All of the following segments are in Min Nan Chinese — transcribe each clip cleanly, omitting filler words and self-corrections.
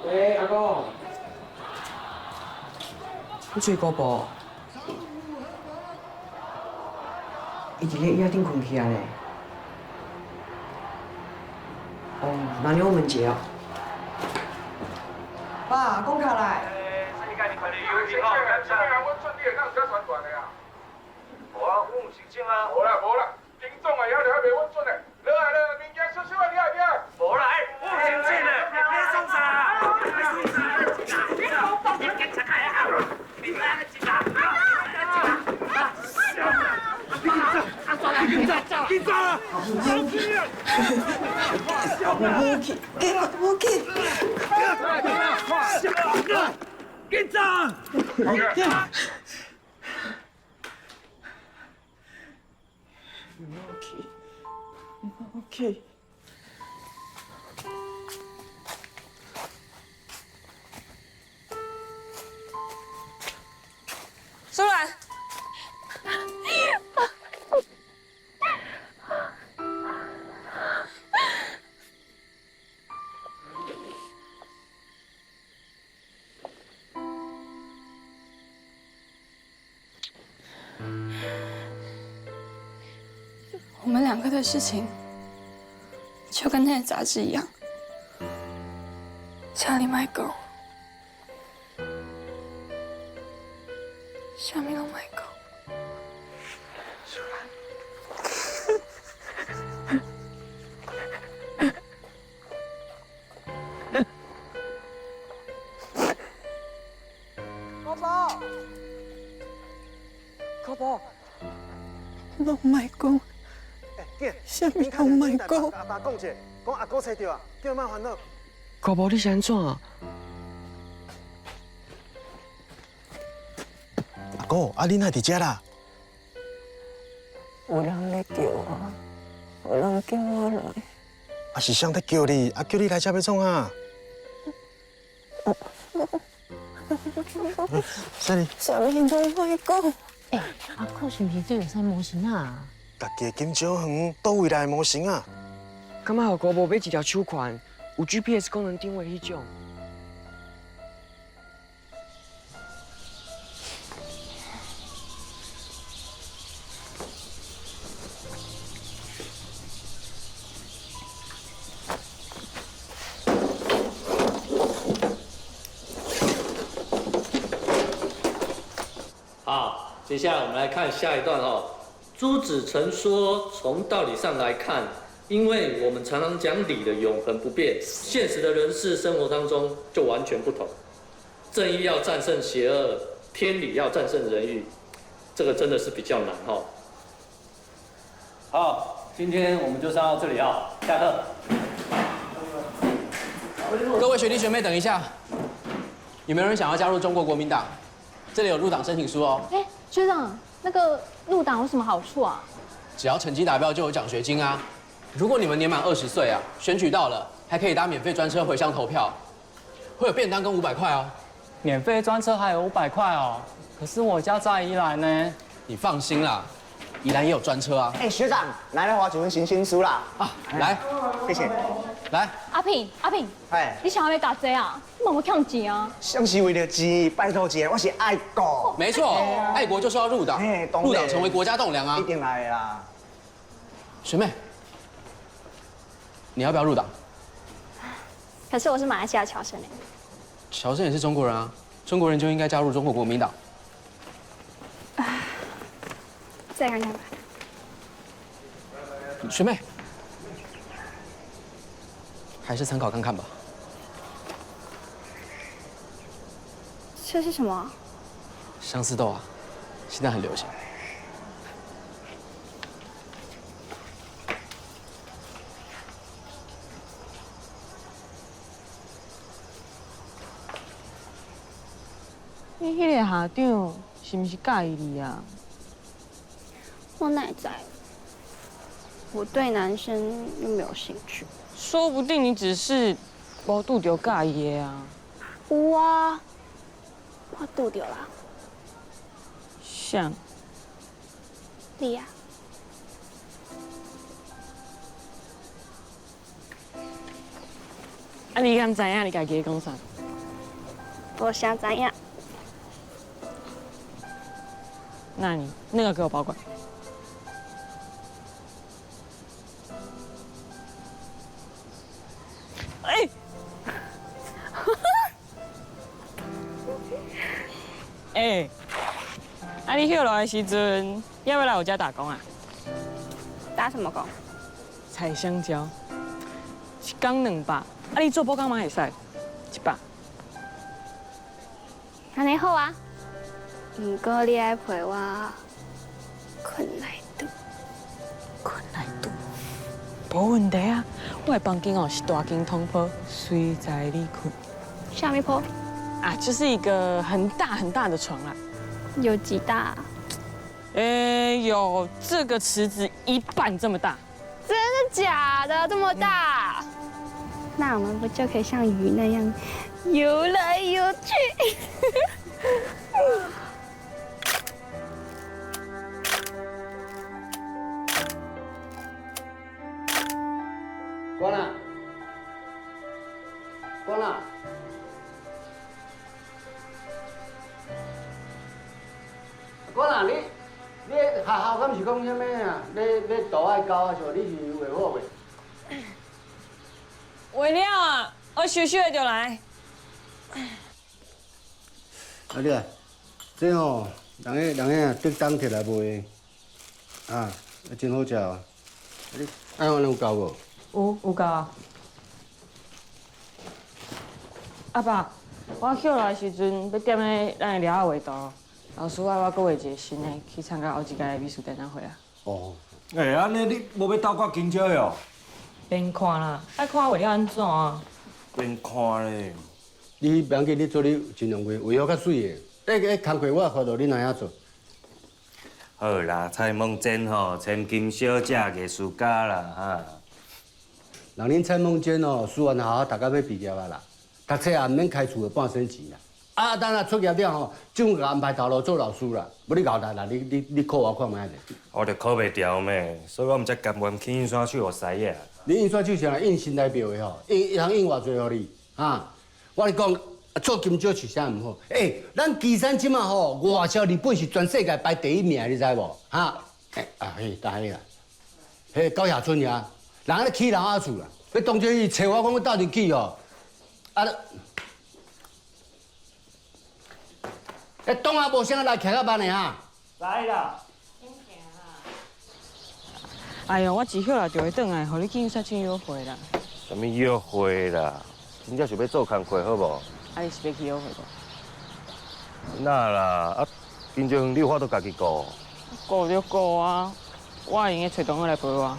喂，阿哥，你揣姑婆？伊伫咧椅仔顶睏去啊咧。哦，那你我问一下哦。爸，讲卡來。無啊，阮有申請啊。無啦無啦，丁總啊，也著還袂穩準嘞。落來落來，物件小小的，你愛聽？無啦，欸，我有申請嘞，你創啥？你創啥？你講放警察開啊！你來一下，你緊張，緊張啊！無去，無去，緊張。OK。蘇蘭，我們兩個的事情就跟那個雜誌一樣，家裡賣狗，啥物攏賣狗。蘇蘭，姑婆，姑婆，攏賣講。啥物攏莫講。阿爸講者，講阿哥揣著啊，叫伊莫煩惱。姑婆，你是按怎？阿哥，啊，恁哪佇遮啦？有人咧叫我，有人叫我來。啊，是誰在叫你？啊，叫你來遮欲創啥？啥哩？啥物攏莫講。欸，阿哥是毋是做啥模型啊？家己的金蕉園佗位來的模型啊？敢愛予姑婆買一條手環，有 GPS 功能定位彼種。好，接下來我們來看下一段哦。朱子曾說，從道理上來看，因為我們常常講理的永恆不變，現實的人事生活當中就完全不同。正義要戰勝邪惡，天理要戰勝人欲，這個真的是比較難哦。好，今天我們就上到這裡啊，下課。各位學弟學妹，等一下，有沒有人想要加入中國國民黨？這裡有入黨申請書哦。哎，學長，那個入黨有什麼好處啊？只要成績達標就有獎學金啊！如果你們年滿20歲啊，選舉到了還可以搭免費專車回鄉投票，會有便當跟500塊哦。免費專車還有500塊哦？可是我家在宜蘭呢。你放心啦，宜蘭也有專車啊。哎，學長，來來，我一份申請書啦。啊，來，謝謝。來，阿平，阿平，哎，你想欲共這啊？你嘛無欠錢啊？誰是為了錢？拜託一下，我是愛國。沒錯，愛國就是要入黨，入黨成為國家棟梁啊！一定來的啦。學妹，你要不要入黨？可是我是馬來西亞僑生欸。僑生也是中國人啊，中國人就應該加入中國國民黨。再看看吧。學妹，還是參考看看吧。這是什麼？相思豆啊，現在很流行。你彼个校長是毋是佮意你啊？我哪知？我對男生又沒有興趣。說不定你只是無拄著佮意的啊。有啊，我拄著啦。誰？你啊。啊，你敢知影你家己咧講啥？无啥知影。那你那个给我保管。哎，哎，啊你歇落的时阵，要不要来我家打工啊？打什么工？采香蕉，一工200，啊你做补工嘛会使，100。按呢好啊，毋过你爱陪我睏内肚。睏内肚，无问题啊！我的房间哦是大间通铺，随在你睏。啥物铺？啊，就是一个很大很大的床啦。有几大？有这个池子一半这么大。真的假的？这么大？那我们不就可以像鱼那样游来游去？关啦，关啦。关啦，你学校敢是讲啥物啊？你图爱交啊？是你是画好未？画了啊，我收收的就来。啊，你来，这吼，人彼啊，竹东摕来卖的，啊，真好食哦。你爱安有够无？有够啊。阿爸，我歇落来时阵欲踮咧咱的寮仔画图，老师爱我阁画一个新的，去参加后一届的美术展览会啊。哦。欸，按呢你无欲斗我金蕉哦？免看啦，爱看画了按怎啊？免看咧。你别紧，你做你尽量画，画好较媠的。迄个工课我发落你哪样做？好啦，蔡梦真吼，千金小姐艺术家啦哈。人恁蔡梦真哦，师范学校读到欲毕业啊啦，读册也毋免开厝的半仙钱啦。啊，等下出业了吼，政府共安排头路做老师啦。无你𠢕力啦，你考我看觅者。我就考袂牢咩，所以我毋才甘愿去印刷厂学师啊。你印刷厂啥印新台票的吼，印通印偌济予你？哈？我跟你讲，做金蕉是啥毋好？欸，咱旗山这马吼，外销日本是全世界排第一名，你知无？哈？欸啊嘿，大迄啦，彼高雅春遐，人咧起楼仔厝啦，欲当作伊揣我讲欲斗阵去哦，啊，欸，当下无啥来徛较慢的哈。来啦。哎哟，我一歇来就会转来，予你去印刷厂约会啦。啥物约会啦？真正是欲做工课好无？啊，你是欲去约会无？哪啦？啊，金蕉园你有法度家己顾？顾就顾啊，我会用得揣同学来陪我。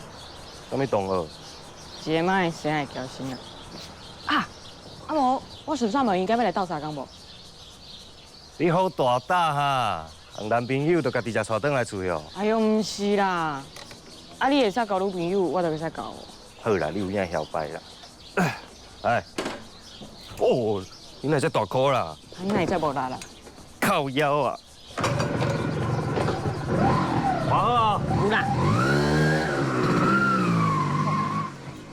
啥物同学？一个马来西亚的侨生啊。啊，啊无，我顺续问伊，敢欲来斗相共无？你好大胆哈！男朋友就家己食带转来厝哟。哎哟，毋是啦，啊，你会使交女朋友，我就袂使交。好啦，你有影晓摆啦。哎，哦，你哪遮大箍啦？你哪会遮无力啦？靠腰啊！好啊。有啦。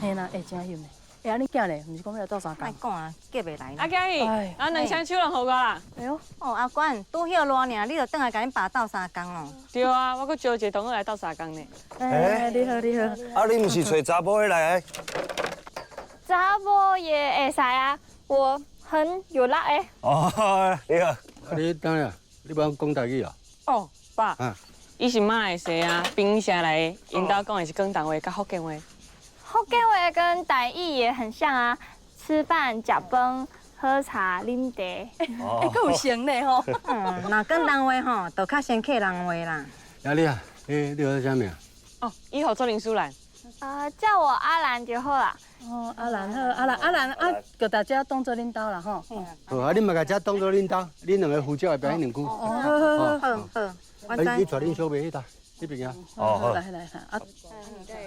嘿啦，会真险的。欸，啊你囝咧，毋是讲欲来斗相共？莫讲啊，急袂来。阿佳怡，啊两箱手人予我啦。哎哟，哦阿管，拄歇热尔，你就转来共恁爸斗相共咯。对啊，我阁招一个同学来斗相共呢。欸，你好，你好。啊，你毋是揣查某的来？查某也会使啊，我很有力的。哦，你好。啊，你等下，你无讲台语啊？哦，爸，伊是马来西亚槟城来的，𪜶兜讲的是广东话佮福建话。福建话跟台语也很像啊，吃饭、食饭、喝茶、啉茶。欸，阁有成咧吼。嗯，若广东话吼，就较像客人话啦。啊你啊，你叫啥名？哦，伊号做林淑兰。叫我阿兰就好啦。哦，阿兰好，阿兰阿兰啊，叫大家当做恁兜啦吼。好，啊，你嘛共遮当做恁兜，恁两个负责后壁彼两区。哦，好好好好。啊，你带恁小妹去搭，彼边啊。哦，好。来来来，啊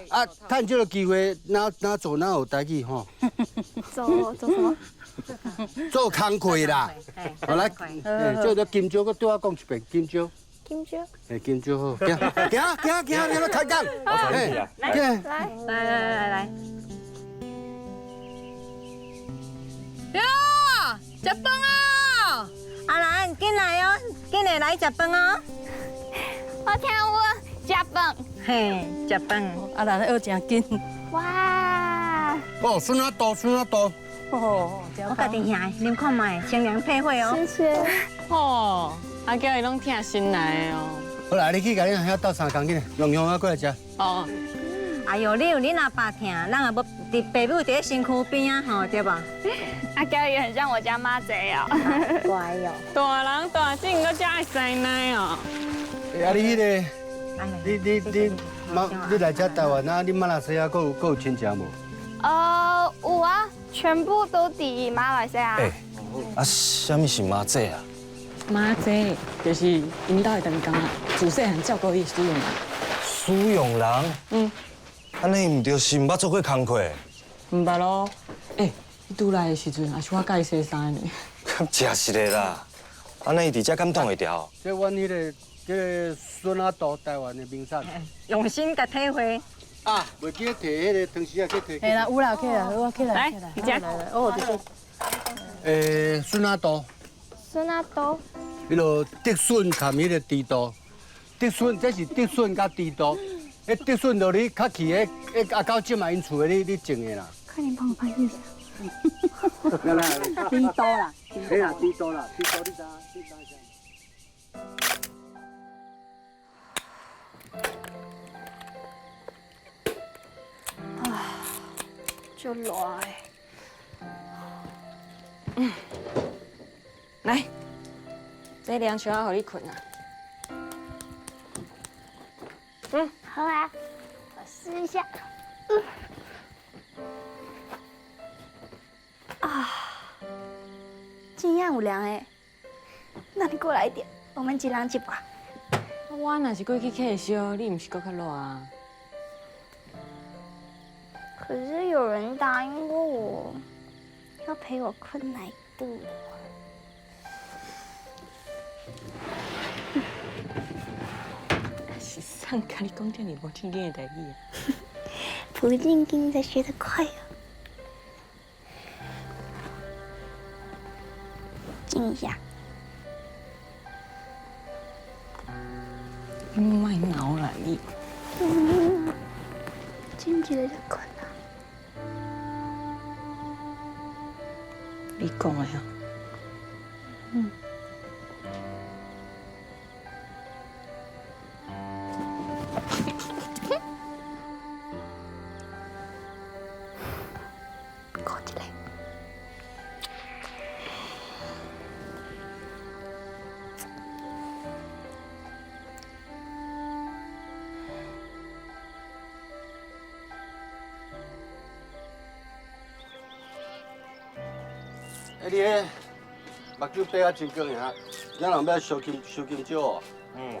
啊，趁这个机会，哪哪做哪学台语吼。做做什么？做工课啦。好来，这个金蕉，阁对我讲一遍，金蕉。金蕉。哎，金蕉好，行行行行，你来开讲。我带你去啊。来来来来来。哟，食饭啊！的來食飯哦。我聽有食飯。嘿，食飯。啊，人學真緊。哇！哦，孫仔肚，孫仔肚。哦，我家己兄，啉看覓，清涼配火哦。謝謝。哦，阿嬌伊攏疼心內的哦。好啦，你去共恁阿兄鬥相共緊，用用啊過來食。哦。哎呦，你有恁阿爸疼，咱也無佇爸母佇咧身軀邊仔吼，對無？阿嬌也很像我家媽仔哦。乖哦。大人大種，閣遮愛師奶哦。啊，你彼个，你你你媽，你來遮台灣啊？你馬來西亞閣有閣有親戚無？有啊，全部都佇馬來西亞。欸，啊，啥物是媽仔啊？媽仔就是𪜶兜的長工啊，自細漢照顧伊使用人。使用人？嗯。按呢毋就是毋捌做過工課？毋捌咯。欸，伊拄來的時陣，也是我教伊洗衫的呢。敢誠實的啦？按呢伊佇遮敢擋會牢？這阮彼个這个孫仔肚台灣的名產。用心共體會。啊，袂記得提彼個湯匙啊，去提。嘿啦，有啦，起來，我起來。來，你食。來來，哦，這欸，筍仔肚。筍仔肚。彼落竹筍含彼个豬肚，竹筍這是竹筍佮豬肚，彼竹筍就你較去彼彼阿狗這嘛𪜶厝的你你種的啦。快點幫我翻譯一下。來來，豬肚啦。嘿啦，豬肚啦，豬肚你知？你知啥？啊，足熱的。嗯，來，這涼床仔予你睏啊。嗯，好啊，我試一下。啊，這樣有涼欸。那你過來一點，我們一人一半。我若是過去客燒，你毋是閣較熱啊？可是有人答應過我，要陪我困難度。是啥共你講遮爾無正經的代誌啊？不正經的學得快哦。靜一下。你莫鬧啦你。靜一下就睏啦。你講的哦。嗯。過一下。欸，你彼目睭閉啊真光的啊，今人欲燒金燒金石哦。嗯。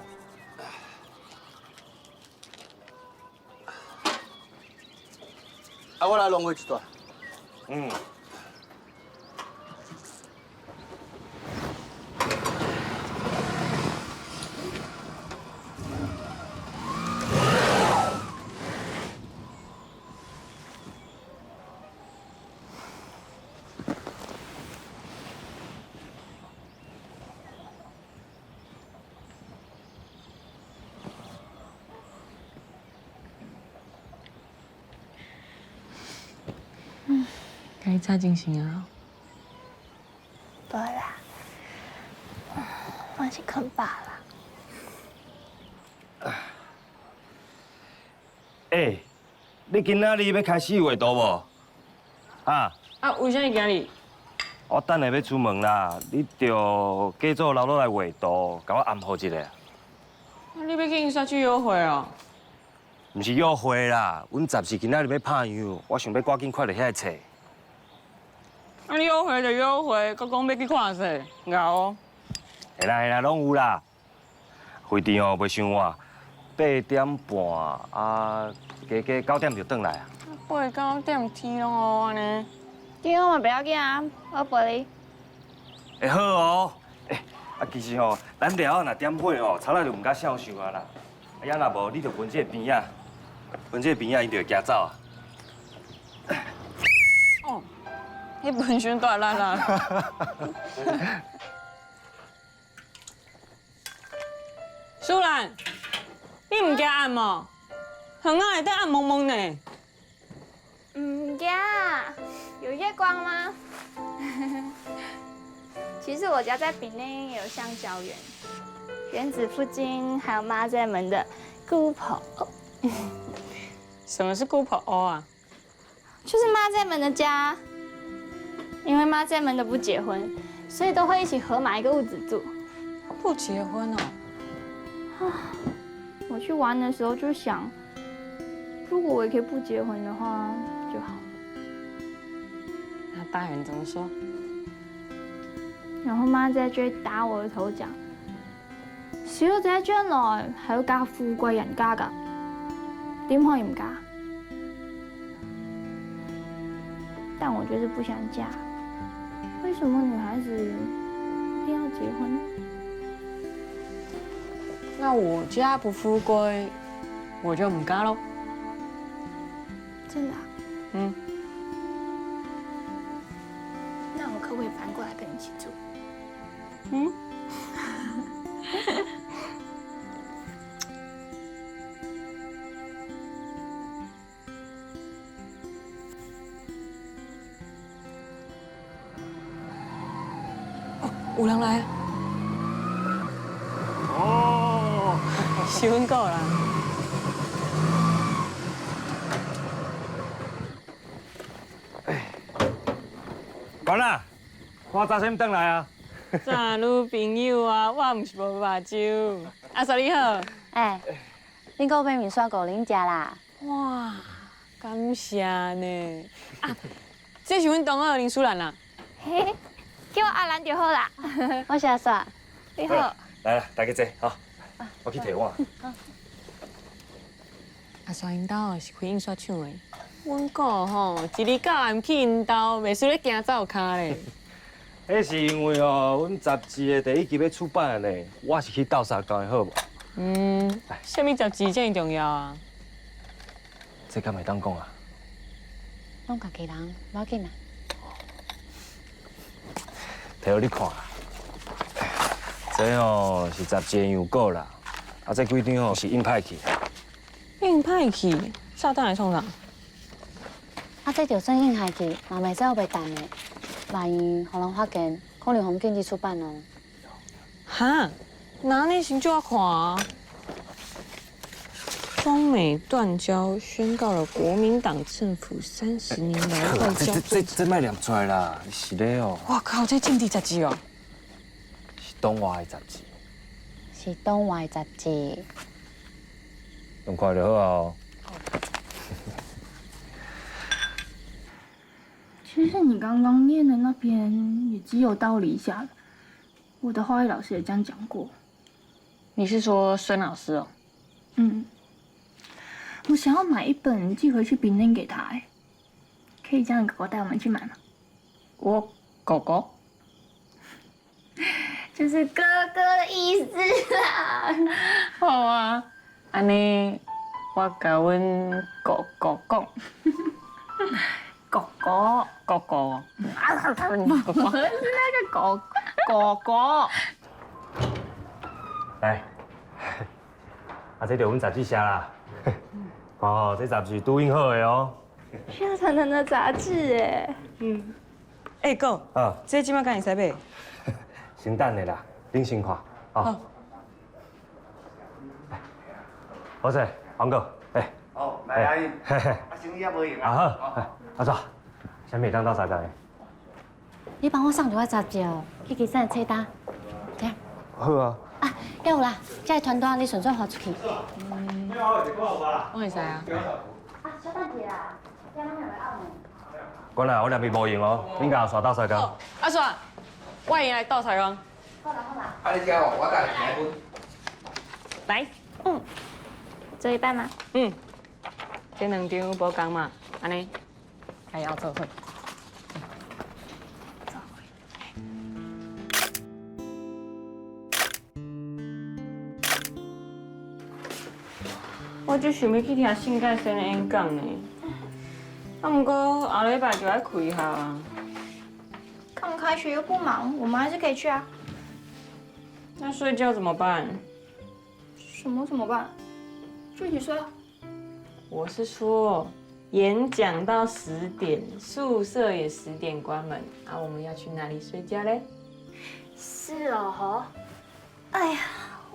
啊，我來弄過一段。嗯。共伊吵精神啊？無啦，我是睏飽啦。欸，你今仔日欲開始畫圖無？啊？啊，為啥物今日？我等下欲出門啦，你著繼續留落來畫圖，共我暗號一下。啊，你欲去𪜶社區約會哦？毋是約會啦，阮雜誌今仔日欲拍樣，我想欲趕緊快佇遐冊。啊，你約會就約會，閣講欲去看冊，𠢕哦。會啦會啦，攏有啦。飛機哦，袂傷晚，8點半啊，加加9點就轉來啊。8、9點天攏烏按呢。對我嘛不要緊啊，我陪你。會好哦。欸，啊，其實吼，咱了若點火吼，賊仔就毋敢痟想啊啦。啊，也若無，你就聞這個邊仔，聞這個邊仔，𪜶就會驚走啊。哦，你噴傷大力啦！淑蘭，你毋驚暗哦？園仔內底暗濛濛呢。毋驚，有月光嗎？其實我家在坪內也有橡膠園，園子附近還有媽仔們的姑婆。什麼是姑婆屋啊？就是媽仔們的家。因為媽仔們都不結婚，所以都會一起合買一個屋子住。不結婚哦？啊，我去玩的時候就想，如果我也可以不結婚的話就好。那大人怎麼說？然後媽仔就會打我的頭講：小姐將來係要嫁富貴人家㗎，點可以唔嫁？但我就是不想嫁。為什麼女孩子一定要結婚？那我家不富貴，我就唔嫁囉。真的啊？嗯。那我可不可以搬過來跟你一起住？嗯。哦，有人來。哦，是阮哥啦。管啦，我早先轉來啊。怎女朋友啊？我毋是無目睭。阿嫂你好。哎，恁哥買麵線糊恁食啦。哇，感謝呢。啊，這是阮同學林淑蘭啦。嘿，叫我阿蘭就好啦。我是阿雪。你好。來啦，大家坐，好。我去提碗。阿雪𪜶兜是開印刷廠的。阮哥吼，一日到暗去𪜶兜，袂輸咧行走跤咧。彼是因為哦，阮雜誌的第一期欲出版呢，我是去鬥相共的，好無？嗯，啥物雜誌這麼重要啊？這敢會當講啊？攏家己人，無要緊啦。提予你看，這吼是雜誌的樣稿啦，啊，這幾張吼是印歹去。印歹去？撒旦來創啥？啊，這就算印下去，嘛袂使予袂當的。萬一予人發現，可能予禁止出版哦。哈？那你先借我看啊。中美斷交宣告了國民黨政府30年來外交。這莫念出來啦，是咧哦。我靠，這政治雜誌哦。是黨外的雜誌。是黨外雜誌。用看就好啊。其實你剛剛念的那篇也極有道理一下的，我的化學老師也這樣講過。你是說孫老師哦？嗯。我想要買一本寄回去檳城給他，哎，可以叫你哥哥帶我們去買嗎？我哥哥？就是哥哥的意思啦。好啊，按呢，我共阮哥哥講。哥哥，哥哥，不是那個狗哥哥。來，啊，這就阮雜誌社啦。哦，這雜誌拄印好的哦。熱騰騰的雜誌哎。嗯。欸，哥。啊。這這擺敢會使買？先等下啦，恁先看。哦。好勢，黃哥，欸。好，來阿姨。啊，生意也無閒啊。好，阿祖，啥物會當鬥相共的？你幫我送一寡雜誌哦，去旗山冊單。好啊。啊，還有啦，這個傳單你順縵發出去。嗯。我會使啊。啊，小等一下啦，這攏還袂拗呢。過來，我兩邊無閒哦，恁共阿雪鬥相共。阿雪，我會來鬥相共。好啦好啦。啊，你吃哦，我帶你來分。來，嗯，做一半嗎？嗯。這兩張無仝嘛，按呢，來要做伙。我就想欲去聽信蓋先的演講呢，啊，毋過後禮拜就愛開學啊。剛開學又不忙，我們還是可以去啊。那睡覺怎麼辦？什么怎么办？具体说。我是说，演讲到十点，宿舍也10点关门啊，我们要去哪里睡觉嘞？是哦，吼。哎呀，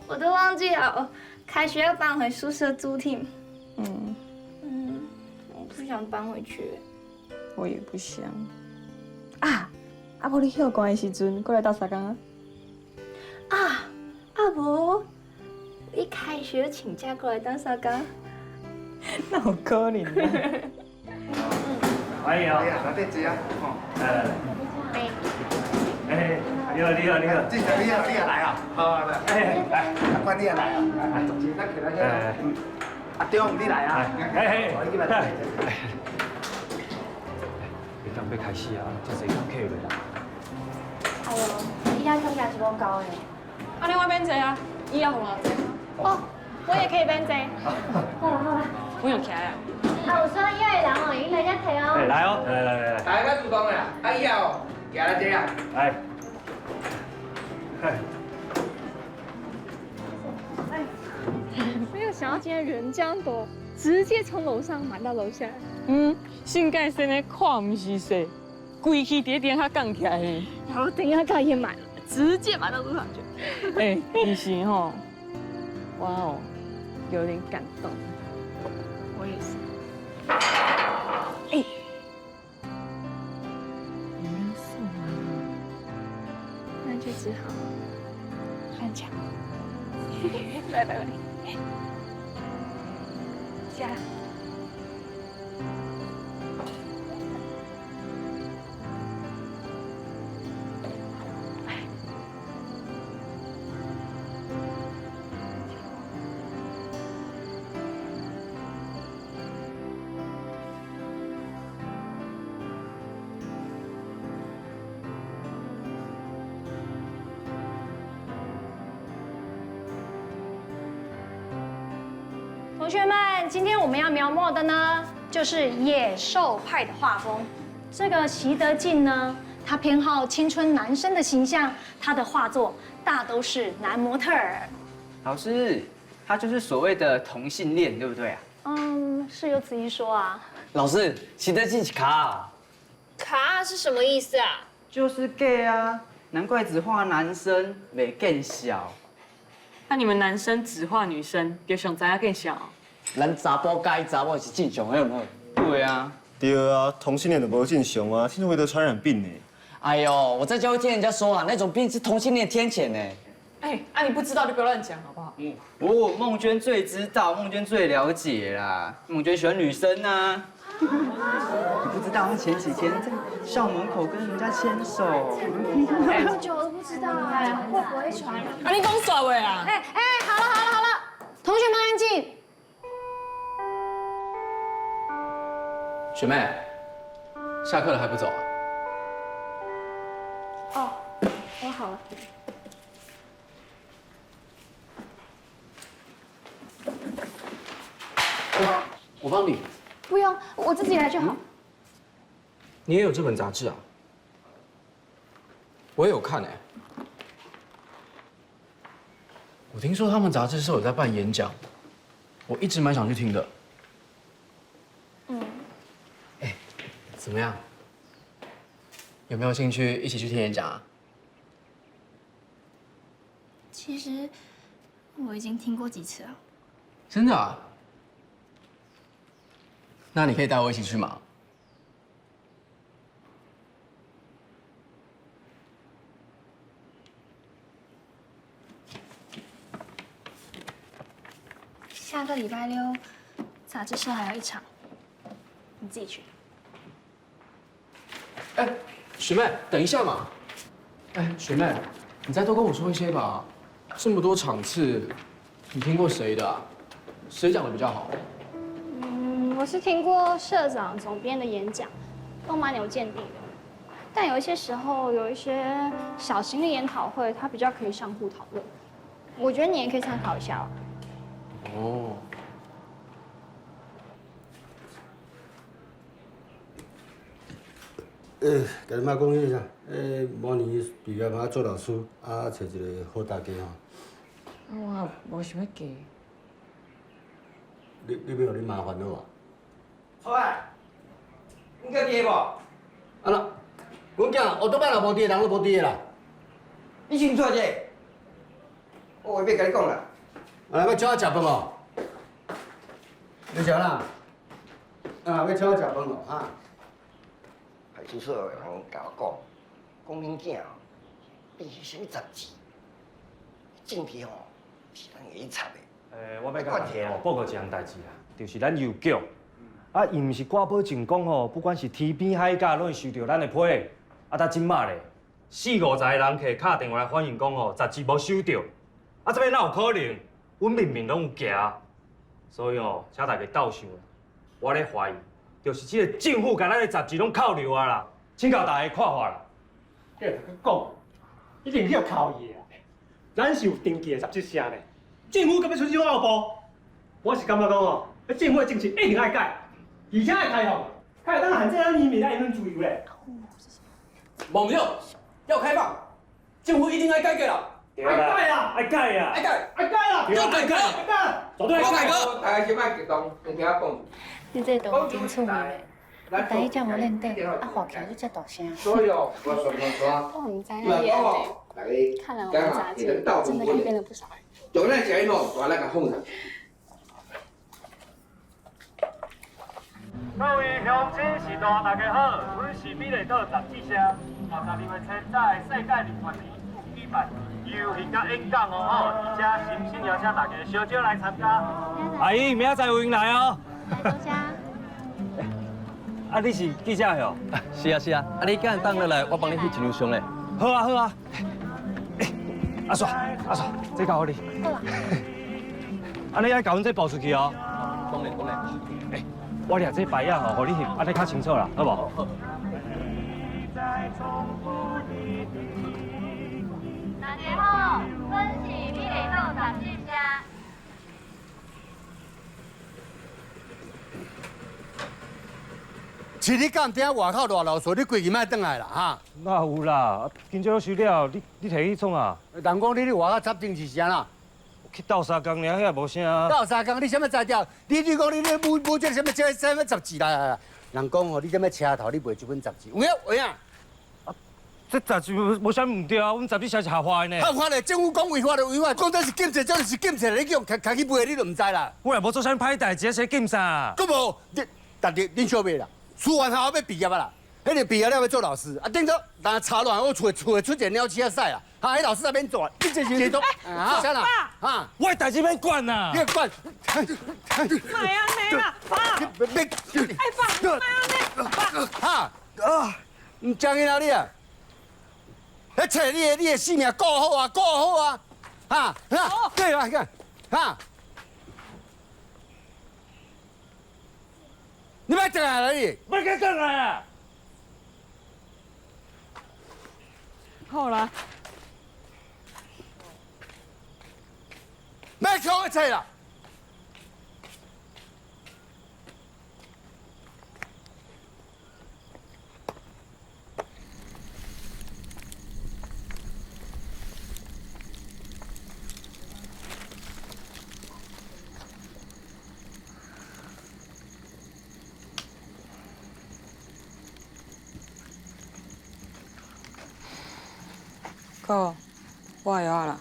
我都忘记了，开学要搬回宿舍住 team。嗯嗯，我不想搬回去。我也不想。啊，啊无你歇困的时阵，过来斗相共啊。啊，啊无，一开学请假过来当相共。那有可能啊！欢迎啊！来这坐啊！来来来。哎，你好，你好，你好，这你好，你也来啊！好，来，哎，来，阿关你也来啊！来，咱起来来。阿中，你来啊！哎哎，来。会当欲开始啊，遮济工客落啦。哎呦，伊遐客也是无够的。按呢我免坐啊，伊也予我坐。哦，我也可以免坐。好啦好啦。不用起来啊！啊，有需要的人哦，会用来遮提哦。哎，来哦，来来来来。大家较主动的啦，啊以后行来坐啊。来。哎，没有想到今天人这样多，直接从楼上满到楼下。嗯，性盖生的看毋是说，规气伫顶下杠起来。然后等一下盖也满了，直接满到楼上去。哎，其实吼，哇哦，有点感动。我也是。哎，有人送啊，那就只好翻墙。来来来，下。同学们，今天我们要描摹的呢，就是野兽派的画风。这个席德进呢，他偏好青春男生的形象，他的画作大都是男模特儿。老师，他就是所谓的同性恋，对不对啊？嗯，是有此一说啊。老师，席德进是卡。卡是什么意思啊？就是 gay 啊，难怪只画男生，没更小。那你们男生只画女生，就想知影更小？咱查埔佮查某是正常的，好毋好？对啊。对啊，同性恋就无正常啊，听说会得传染病呢。哎呦，我在家会听人家说啊，那种病是同性恋天谴呢。哎，啊你不知道就不要乱讲，好不好？嗯。哦，孟娟最知道，孟娟最了解啦。孟娟喜欢女生啊。你不知道，她前几天在校门口跟人家牵手。这么久我都不知道哎，会不会传染？啊，你讲啥话啊？哎哎，好了好了好了，同学们安静。学妹，下课了还不走啊？哦，我好了。我帮你。不用，我自己来就好。你也有这本杂志啊？我也有看哎。我听说他们杂志社有在办演讲，我一直蛮想去听的。嗯。哎，怎么样？有没有兴趣一起去听演讲啊？其实我已经听过几次了。真的啊？那你可以带我一起去吗？下个礼拜六，杂志社还有一场，你自己去。哎，学妹，等一下嘛。哎，学妹，你再多跟我说一些吧。这么多场次，你听过谁的啊？谁讲的比较好？嗯，我是听过社长、总编的演讲，都蛮有见地的。但有一些时候，有一些小型的研讨会，它比较可以相互讨论。我觉得你也可以参考一下哦。哦。欸，共你妈讲彼啥？明年毕业嘛做老师，啊，揣一个好大家吼。我无想欲嫁。你欲予恁妈烦恼啊？出来，你叫伫无？啊那，阮囝乌托邦若无伫，人拢无伫啦。你清楚者？我话欲共你讲啦。啊，欲请我食饭无？你食啦？啊，欲请我食饭无？哈？派出所的人共我讲，讲恁囝吼，变啥物杂志，政治吼是咱会去插的。我欲共大家吼报告一项代志啦，就是咱邮局，啊，伊毋是挂保证讲吼，不管是天边海角，拢会收著咱的批。啊，到这马咧，四五十个人客敲电话来反映讲吼，杂志无收著。啊，这欲哪有可能？阮明明拢有寄，所以吼，请大家斗想，我咧怀疑，就是这个政府共咱的杂志拢扣留啊啦，请教大家看法啦。你著阁讲，一定去予扣伊啊！咱是有登记的杂志社呢，政府敢欲出这种奥步，我是感觉讲哦，政府的政策一定爱改，而且爱开放，才会当限制咱移民的言论自由咧。无毋对，要开放，政府一定爱改革啦！爱改啦！爱改啊！爱改！爱改啦！要改革！爱改！绝对爱改革！大家先莫激动，先听我讲。你这都真趣味咧，台语遮无练底，啊话起来就遮大声。所以哦，我说说我毋知影伊按呢，看来我们杂志真的改变了不少人。就咱食吼，大咱共放下。各位乡亲序大，大家好，阮是美丽岛杂志社，12月初早的世界人权日有举办游行佮演讲哦吼，而且诚心邀请大家小少来参加。阿姨，明仔载有闲来哦。多谢。啊，你是记者哟？是啊是啊，啊你敢当落来，我帮你翕一张相咧。好啊好啊。阿煞阿煞，这交予你。好啊。啊，你爱共阮这报出去哦。当然当然。欸，我掠这牌仔吼，予你翕，按呢较清楚啦，好无？好。大家好，阮是美丽岛杂志社。是你敢毋知影外口偌老师，你规气莫转来啦哈？哪有啦？今朝收了，你提去创啊？人讲你伫外口插政治是按怎？去斗相共尔，遐无啥。斗相共，你啥物才调？你讲你咧舞舞这啥物这啥物杂志啦？人讲吼，你这物车头，你卖这本杂志，有影有影？这杂志无啥物毋对啊，阮杂志社是合法的呢。合法的，政府讲违法就违法，讲这是禁制，这就是禁制，你去予牵去卖，你就毋知啦。我也无做啥物歹代志，这禁啥？阁无，你，但你恁小妹啦，师范学校欲毕业啊啦，彼个毕业了欲做老师，啊，顶头若吵乱，我厝厝会出一个鸟鼠仔屎啦，哈，彼老师也免做啊，你这是这种，啊，啥啦？哈，我的代志免管啦，你管。莫按呢啦，爸！别，哎爸，莫按呢，爸！哈啊，毋讲伊啦你啊！彼册你的性命顾好啊，顾好啊，哈，哈，对啦，看，哈，你欲转来啦你？欲去转来啊！好啦，欲去予册啦！哥，我会药啦。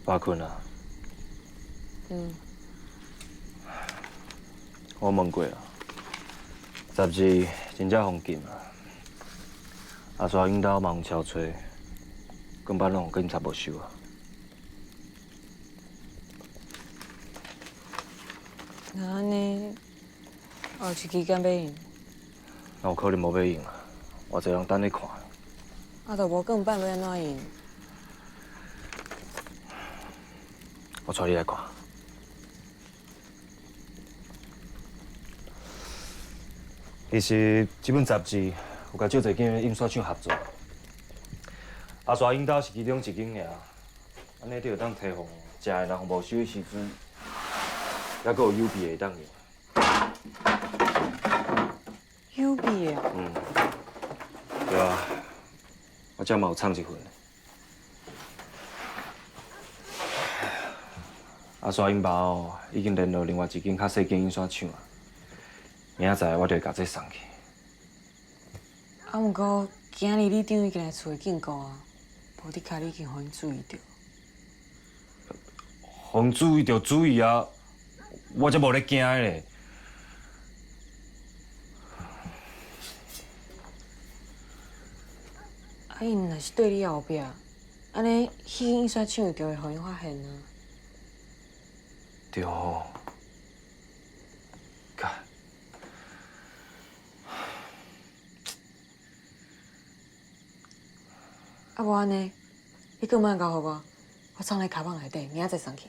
饱困啊？嗯。我问过啊，杂志真正予禁啊。阿煞𪜶兜嘛予敲揣，根本拢予警察没收啊。那按呢，后一支敢欲印？哪有可能无欲印啊？偌济人等咧看。啊，都无钢板欲按怎印？我带你来看。其实这本杂志有共足济间印刷厂合作，阿煞𪜶兜是其中一间尔，按呢就会当提防食的人没收的时阵，犹阁有邮币会当用。邮币的？嗯，对啊，我这嘛有藏一份。啊，煞𪜶爸哦，已经联络另外一间较细间印刷厂啊。明仔载我就会共这送去。啊，毋过今日里长已经来厝里警告啊，无的确你已经予𪜶注意著。予𪜶注意就注意啊，我才无咧惊的咧。啊，𪜶若是缀你后壁，按呢，彼间印刷厂就会予𪜶发现啊。对吼。干。啊，无按呢，你阁莫交予我，我藏咧卡房内底，明仔载送去。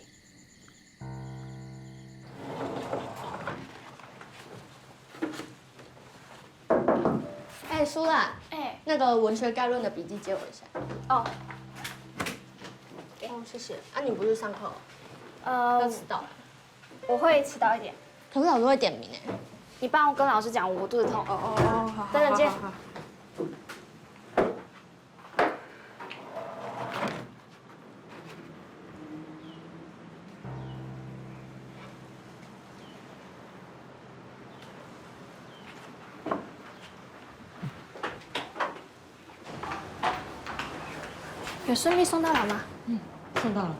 哎，苏兰，哎，那个文学概论的笔记借我一下。哦。哦，谢谢。啊，你不是上课？要迟到了。我会迟到一点。可是老师会点名哎。你帮我跟老师讲，我肚子痛。哦哦哦，好。等等见。有顺利送到了吗？嗯，送到了，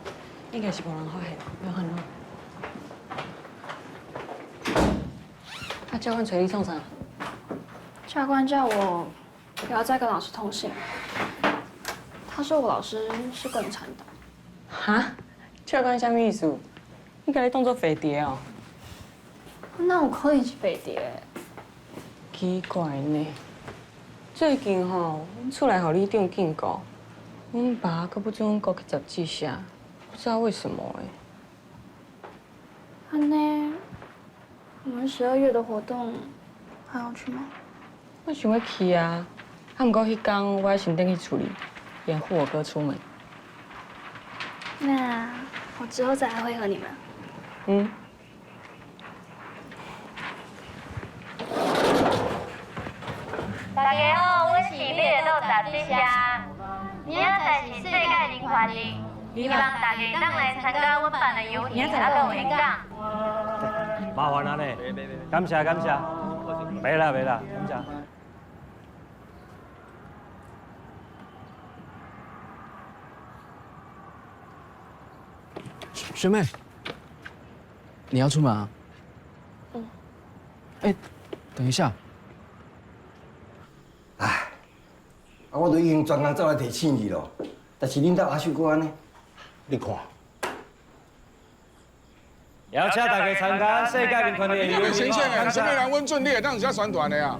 应该是无人发现，不用烦恼。啊，教官揣你创啥？教官叫我不要再跟老师通信。他说我老师是共产党。哈？教官啥物意思？你共你当做飞碟哦？那有可能是飞碟？奇怪呢，最近吼，阮厝内予里长警告。阮爸阁不准阮哥去杂志社，不知道为什么欸。按呢，我们12月的活动还要去吗？我想欲去啊，啊，毋过彼工我爱先转去厝里，掩护我哥出门。那我之后再来会合你们。嗯。大家好，阮是美乐杂志社。明仔载是世界人权日，希望大家当来参加阮办的游行，啊，阁有演讲。麻烦了呢，感谢感谢，袂啦袂啦，感谢。学妹，你要出门啊？嗯。哎，等一下。哎，啊，我都已经专工走来提醒你咯，但是恁兜阿秀阁按呢？你看。邀请大家参加世界人权日你袂申请的，啥物人阮准你会当遮宣传的啊？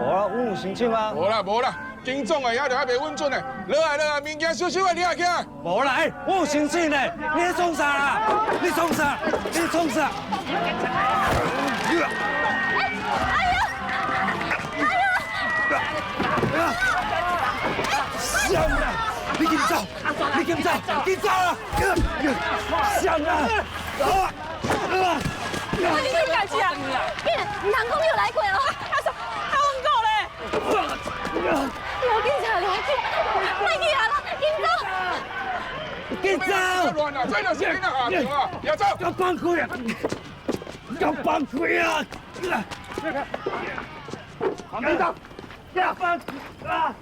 无啊，阮有申请啊。无啦无啦，金总的也著还袂稳准的，落来落来，物件小小的，你也起来。无啦，欸，我有申请的，你咧创啥啦？你创啥？你创啥？哎呀！哎呀！谁啦？你紧走！你紧走！紧走啊！谁啦？你这代志啊？紧，毋通讲你有来过哦。阿嫂，阿阮哥咧。无警察来，莫去啊啦，紧走！紧走！乱啊！这就是你的下场啊！别走！给我放开啊！给我放开啊！往边走！给我放啊！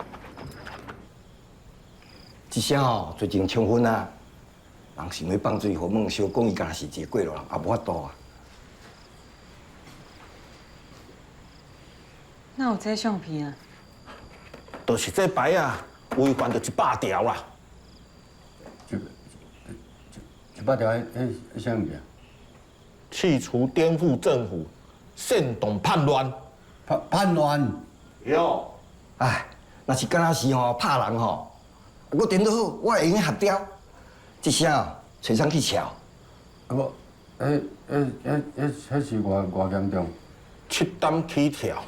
这声吼最近冲昏啊，人想欲放水予孟小，讲伊敢若是一个过路人，也无法度啊。哪有这相片啊？就是这牌啊，违反就100条啦。100条，彼啥物件？企图颠覆政府，煽动叛乱。叛乱？哟，哎，若是敢若是吼拍人吼，啊，阁颠倒好，我会用得合掉。这声揣上去撨。啊无，彼彼彼彼彼是偌偌严重？7担起跳。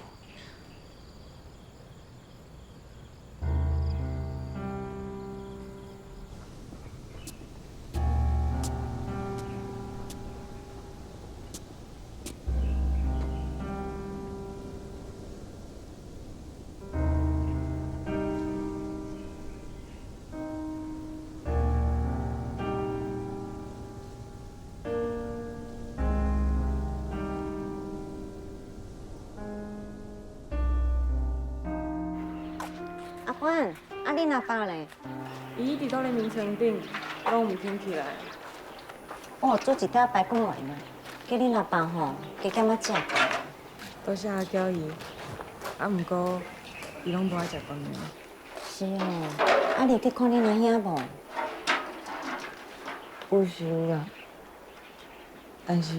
官，啊恁阿爸咧？伊一直都咧眠床顶，拢毋肯起来。哦，煮一袋排骨丸啊，叫恁阿爸吼加减仔食。多谢阿娇姨，啊，毋过伊拢无爱食饭的。是哦，啊你有去看恁阿兄无？有是有啦，但是，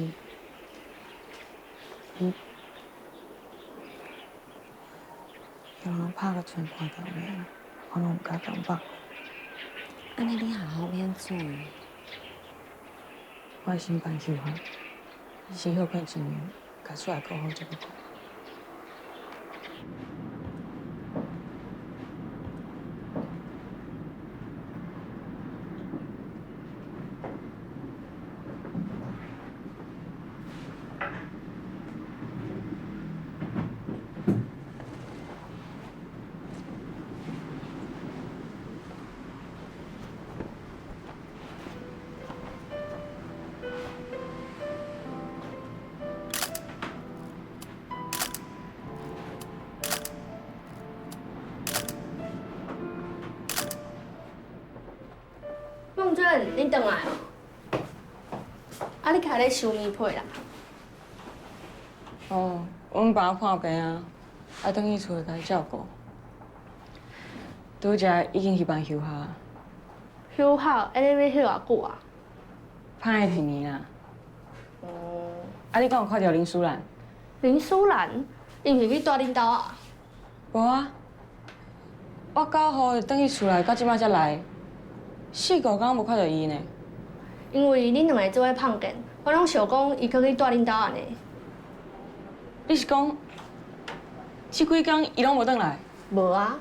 伊予人拍甲賰半条命，我拢毋敢共放。按呢你好好免做。我会先办休学，先歇困一年，共厝内顾好再阁讲。孟娟，你转来哦？啊，你徛咧收棉被啦？哦，阮爸破病啊，啊，转去厝内共伊照顾。拄才已经去办休学。休学？安尼欲歇偌久啊？歹一年啦。哦。啊，你敢有看著林淑兰？林淑兰，伊毋是去蹛恁兜啊？无啊。我9号就转去厝内，到这摆才来，四五工无看著伊呢。因为恁两个做伙碰见，我拢想讲伊阁去蹛恁兜按呢。你是讲，这几工伊拢无转来？无啊。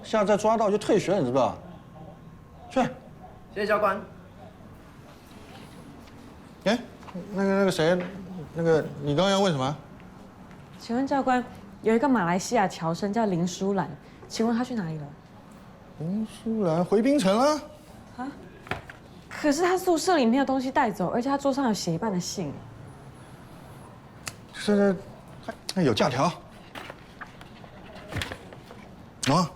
下次再抓到就退学，你知不知道？去。谢谢教官。哎，那个谁，那个你刚刚要问什么？请问教官，有一个马来西亚侨生叫林淑兰，请问他去哪里了？林淑兰回槟城了。啊？可是他宿舍里没有东西带走，而且他桌上有写一半的信。是，还有假条。啊，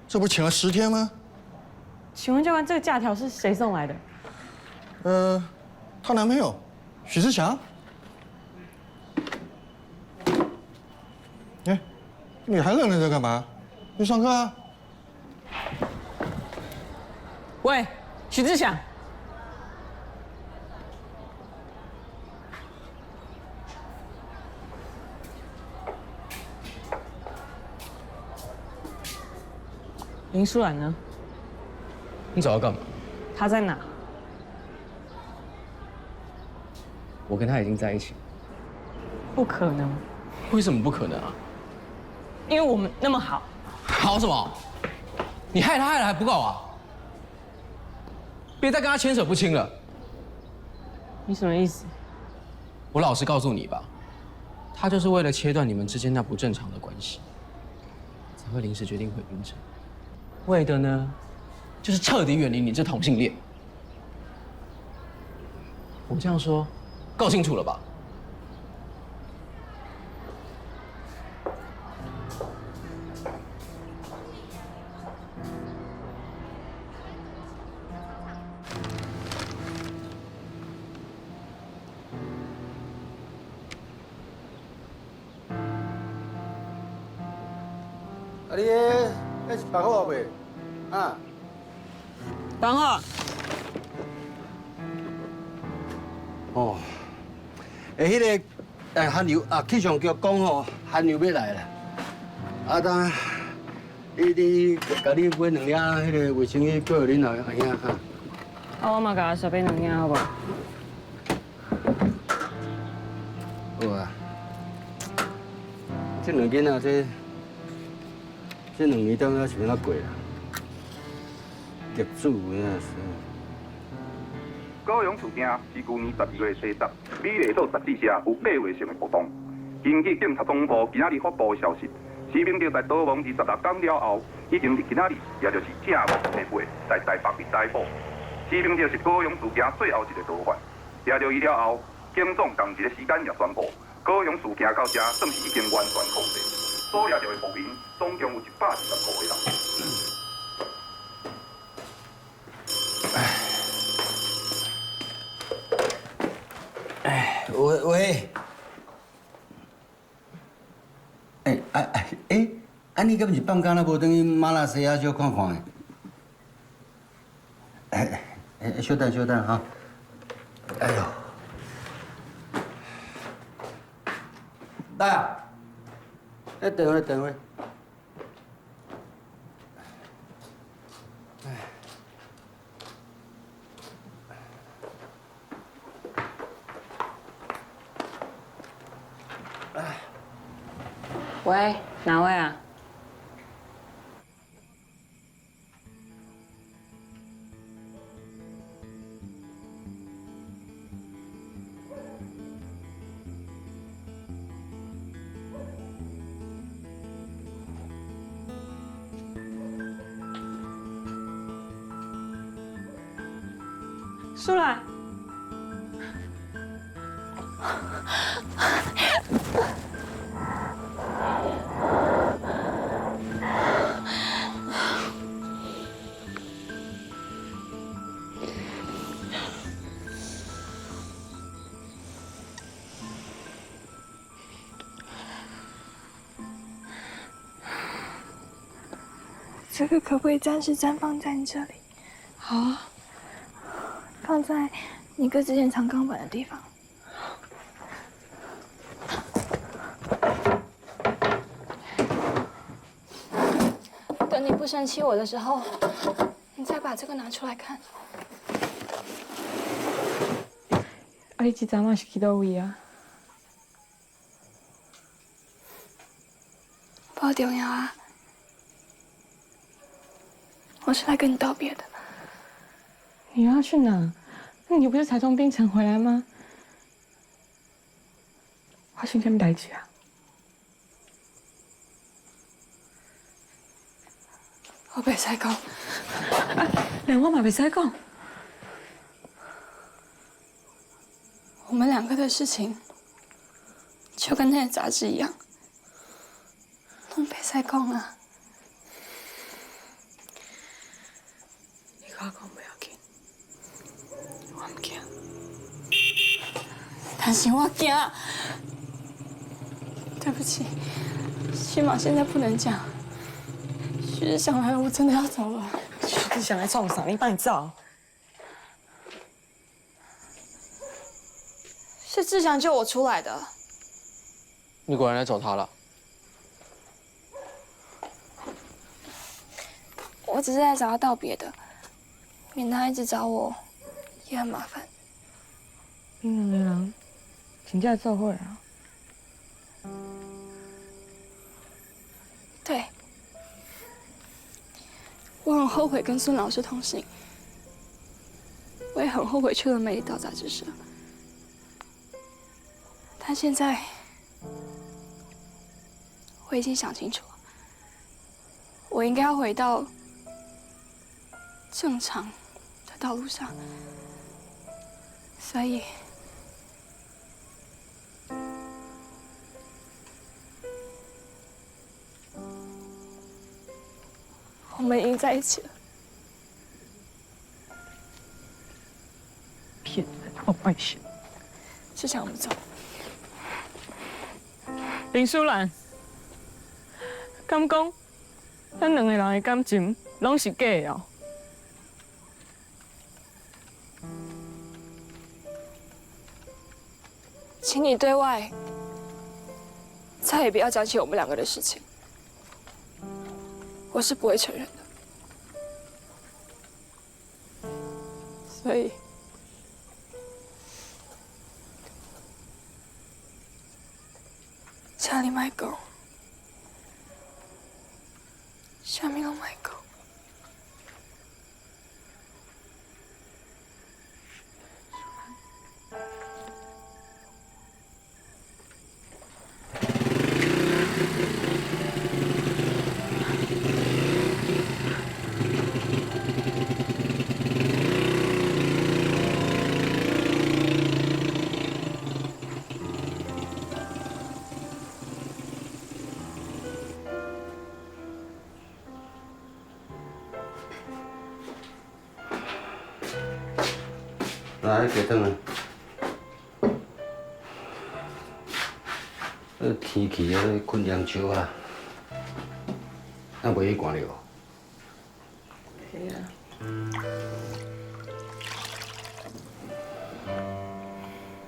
这不请了10天吗？请问教官，这个假条是谁送来的？她男朋友许志强。哎，你还愣着这干嘛？去上课啊！喂，许志强。林淑兰呢？你找他干嘛？他在哪？我跟他已经在一起。不可能。为什么不可能啊？因为我们那么好。好什么？你害他害的还不够啊！别再跟他牵扯不清了。你什么意思？我老实告诉你吧，他就是为了切断你们之间那不正常的关系，才会临时决定回槟城，为的呢，就是彻底远离你这同性恋。我这样说，够清楚了吧？啊，你彼彼是放好未？啊？放好。哦，欸，彼个韩游啊，气象局讲吼，寒流欲来啦。啊，当你共你买两领彼个卫生衣，过予恁阿兄哈。啊，我嘛共阿嫂买两领，好无？好啊。这两囡仔这2年当仔是按怎过啦？业主有影是。高雄市件是旧年12月初10，美丽岛杂志社有计划性的活动。根据警察总部今仔日发布的消息，徐明德在逃亡26天了后，已经伫今仔日，也就是正月初8，在台北被逮捕。徐明德是高雄事件最后一个逃犯，抓著伊了后，警总仝一个时间也宣布，高雄市行到遮算是已经完全控制，所掠著的暴民总共有125个人。哎，喂喂，哎哎哎哎，啊你敢毋是放工了无转去马来西亚小看看的？哎哎，稍等稍等哈。哎呦，来啊！哎，等会等会。喂，哪位啊？出来。这个可不可以暂时暂放在你这里？好啊，放在你哥之前藏钢板的地方。等你不生气我的时候，你再把这个拿出来看。啊，你这阵仔是去佗位啊？不重要啊，我是来跟你道别的。你要去哪？那你不是才从槟城回来吗？发生什么代志啊？我袂使讲。连我嘛袂使讲。我们两个的事情，就跟那个杂志一样，拢袂使讲啊。你共我讲不要紧，我毋惊。但是我惊。对不起，起码现在不能讲。徐志祥来了，我真的要走了。徐志祥来创啥？你放走。是志祥救我出来的。你果然来找他了。我只是来找他道别的，免他一直找我，也很麻烦。恁两个人真正做伙啊？对，我很后悔跟孙老师同行，我也很后悔去了美丽岛杂志社。但现在我已经想清楚了，我应该要回到正常的道路上，所以我们已经在一起了。骗人，好坏心。志强，我们走。林淑兰，敢讲咱两个人的感情拢是假的哦？请你对外再也不要讲起我们两个的事情，我是不会承认的。所以，请你莫讲，啥物拢莫讲。来，鸡汤啊。天气啊，困凉秋啊，咱袂去寒著？系啊。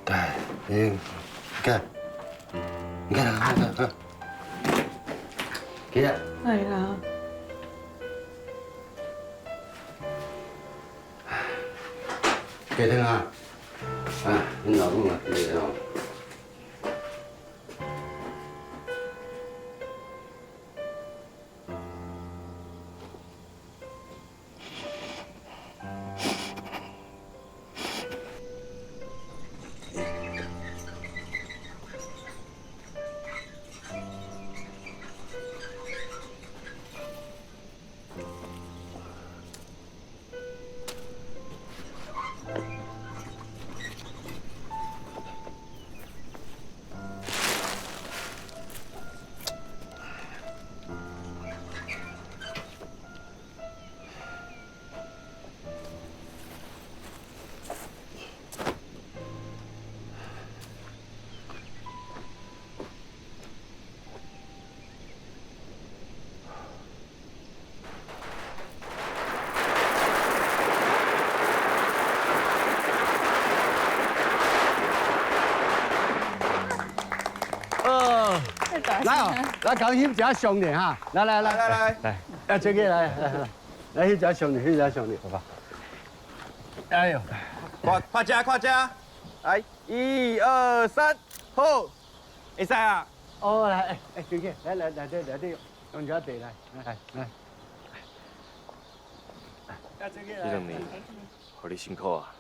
来，你看，你看，看看看，起来。来啦。鸡汤啊，啊，恁老母嘛，对吼。来哦，来，共翕一下相咧哈！来来来来来来，来这个来来来，来翕一下相咧，翕一下相咧，好吧？哎呦，快快加快加，来，一二三，好，会使啊。哦，来，哎哎，这个，来来来这来这，用一下地来，来来。这两年，予你辛苦啊，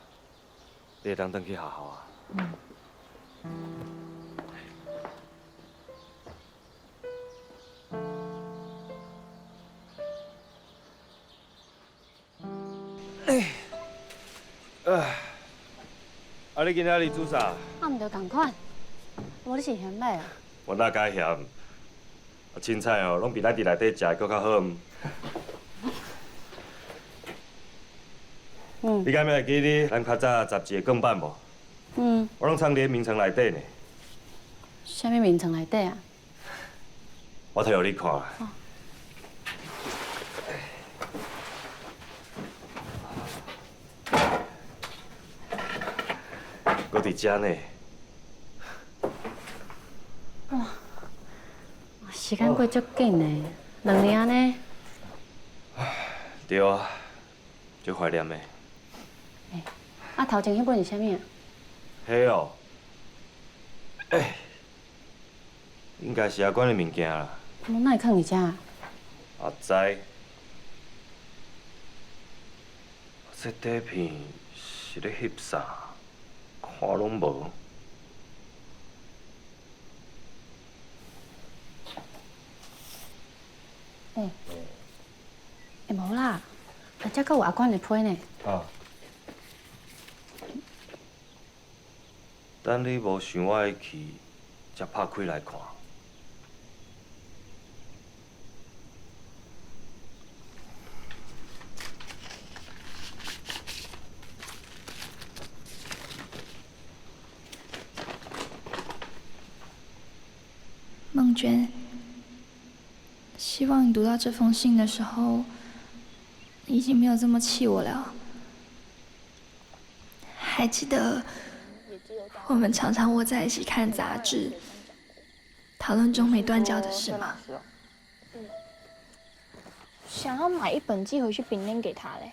你会当转去学校啊。嗯。啊！你今仔日煮啥？啊，毋著仝款，无你是嫌歹啊？我哪敢嫌？啊，凊彩哦，拢比咱伫内底食的阁较好。嗯。你敢会记得咱较早杂志的钢板无？嗯。我拢藏伫眠床内底呢。啥物眠床内底啊？我摕予你看。阁伫遮呢。哇，时间过足紧的，两年呢。对啊，足怀念的。欸，啊，头前彼本是啥物啊？彼哦，欸，应该是阿管的物件啦。我哪会囥伫遮？阿知。这底片是咧翕啥？看拢无。欸，欸，无啦，啊，遮阁有阿管的批呢。啊。等你无想我的去，才拍开来看。孟娟，希望你读到这封信的时候，已经没有这么气我了。还记得我们常常窝在一起看杂志，讨论中美断交的事吗？想要买一本寄回去饼拎给他嘞，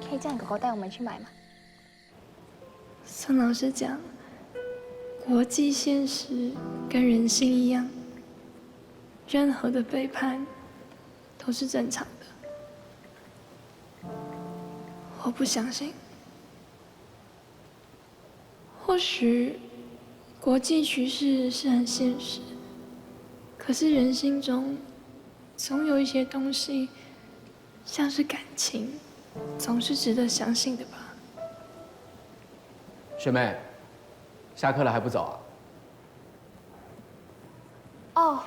可以叫你哥哥带我们去买吗？孙老师讲，国际现实跟人性一样，任何的背叛都是正常的。我不相信。或许国际局势是很现实，可是人心中总有一些东西，像是感情，总是值得相信的吧。学妹，下课了还不走啊？哦。